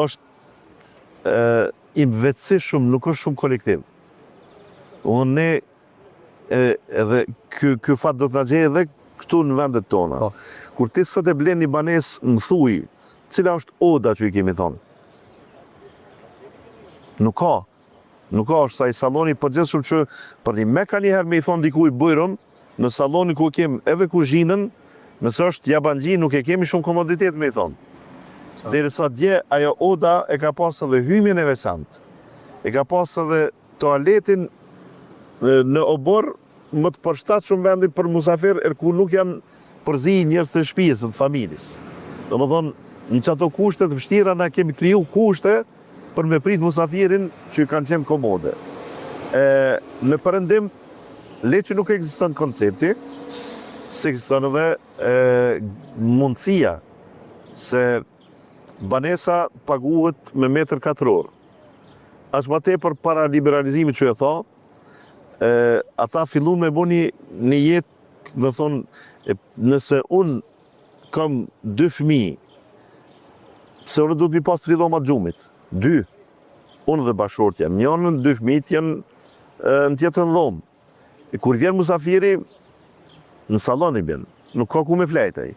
është e, i vetësishëm, nuk është shumë kolektiv. Unë ne e, edhe ky ky fat do të na gjejë edhe këtu në vendet tona. Po. Kur ti sot e blen një banesë, më thuj, cila është oda që i kemi thonë? Nuk ka. Nuk ka, është ai salloni i përgjithshëm që për një me ka njëherë me i thonë dikuj bujrum, në sallonin ku e kem edhe kuzhinën, nëse është jabanxhi nuk e kemi shumë komoditet me i thonë. Derisa dje ajo oda e ka pas edhe hymjen e veçantë, e ka pas edhe toaletin në oborr më të përshtatshëm vendin për musafir e ku nuk janë përzi njerëz të shtëpisë, të familjes. Domethënë, në qato kushte të vështira na kemi kriju kushte për me prit musafirin që kanë qenë komode. E, në perëndim, le që nuk ekziston koncepti, s'ekziston edhe e, mundësia se banesa paguhet me metër katror. Aq ma tepër para liberalizimit që e tha, e, ata fillun me bo një, një jetë, do thonë, e, nëse unë kam dy fëmijë, pse unë duhet mi pas tri dhoma të gjumit? Dy. Unë dhe bashkëshortja, njënën, dy fëmijët janë në tjetrën dhomë. E kur vjen musafiri, në sallon i bjen, nuk ka ku me flejt ai.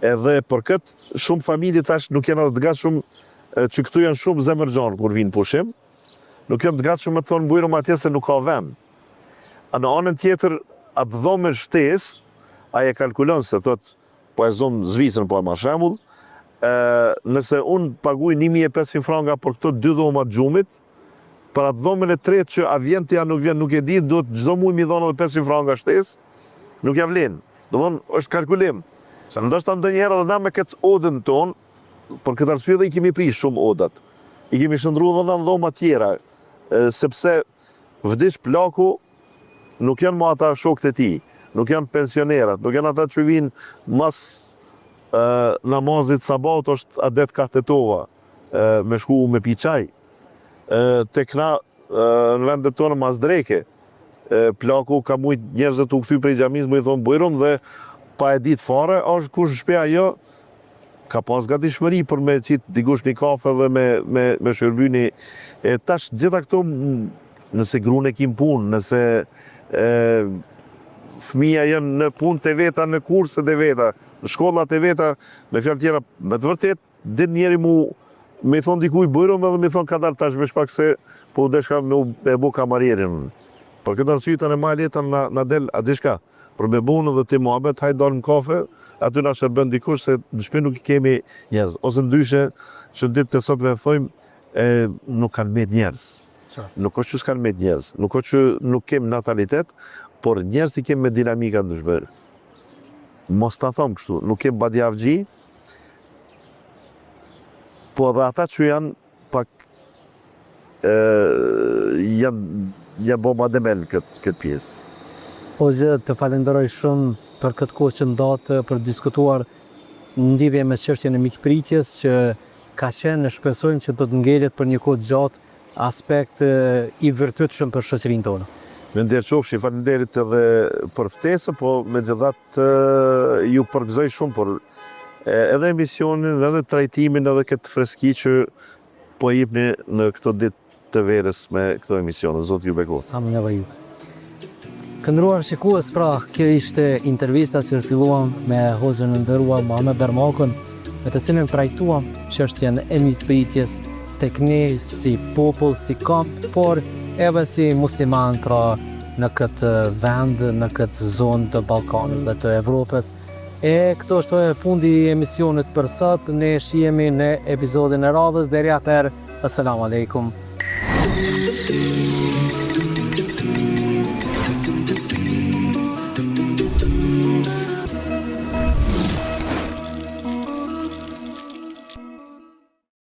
Edhe për këtë shumë familje tash nuk janë edhe të gatshëm që këtu janë shumë zemërgjanë kur vinë pushim, nuk janë të gatshëm me të thonë bujrum atje se nuk ka vend. A në anën tjetër, atë dhomën shtesë, ai e kalkulon se thot, po e zom Zvicrën po e marr shembull, Nëse unë paguj 1500 franga për këto dy dhoma të gjumit, për atë dhomën e tretë që a vjen ti a nuk vjen nuk e di, duhet çdo muaj mi dhënë edhe 500 franga shtesë, nuk ja vlen. Domthon është kalkulim. Se ndoshta ndonjëherë edhe na me këtë odën tonë, për këtë arsye edhe i kemi prish shumë odat. I kemi shndërru edhe na në dhoma tjera, sepse vdiq plaku nuk janë ma ata shokët e tij, nuk janë pensionerat, nuk janë ata që vijnë mas namazit sabahut është adet kah Tetova me shku me pi çaj. Tek na në vendet tona mas dreke, plaku ka mujt njerëzve tu kthy prej xhamisë me i thonë bujrum dhe pa e ditë fare a është kush në shpi a jo, ka pas gatishmëri për me qit dikush një kafe dhe me me me shërby një e tash gjitha këto nëse grunë e ki n'punë nëse e fëmija janë në punë të veta në kurset e veta në shkollat e veta me fjalë tjera me të vërtet din njeri mu me i thonë dikuj bujrum edhe me i thonë kadal tash veç pak se po u deshka me u e bo kamarierin për këtë arsye tani ma e lehta na na del a di çka Për me bo unë dhe ti muhabet, hajt dalim n'kafe, aty na shërben dikush se në shpi nuk i kemi njerëz. Ose ndryshe, që në ditët e sotme e thojmë, e, nuk kanë met njerëz. Nuk është që s'kanë met njerëz, nuk është që nuk kem natalitet, por njerëz i kem me dinamika ndryshme. Mos ta thom kështu, nuk kem badjavxhi, po edhe ata që janë pak janë janë bo ma dembel në këtë këtë pjesë. Hoxhë, të falenderoj shumë për këtë kohë që ndatë për të diskutuar në lidhje me çështjen e mikpritjes që ka qenë e shpresojmë që do të ngelet për një kohë të gjatë aspekt i virtytshëm për shoqërinë tonë. Me nder qofshi, faleminderit edhe për ftesën, po megjithatë ju përgëzoj shumë për edhe emisionin, edhe trajtimin, edhe këtë freski që po e jepni në këto ditë të verës me këto emisione. Zoti ju bekoftë. Amin edhe ju. Të nderuar shikues, pra, kjo ishte intervista që zhvilluam me hoxhën e nderuar Muhamed Dërmakun, me të cilin trajtuam çështjen e mikpritjes tek ne si popull, si komb, por edhe si musliman, pra në këtë vend, në këtë zonë të Ballkanit dhe të Evropës. E këtu është fundi i emisionit për sot, ne shihemi në episodin e radhës, deri atëherë, Assalamu alaikum.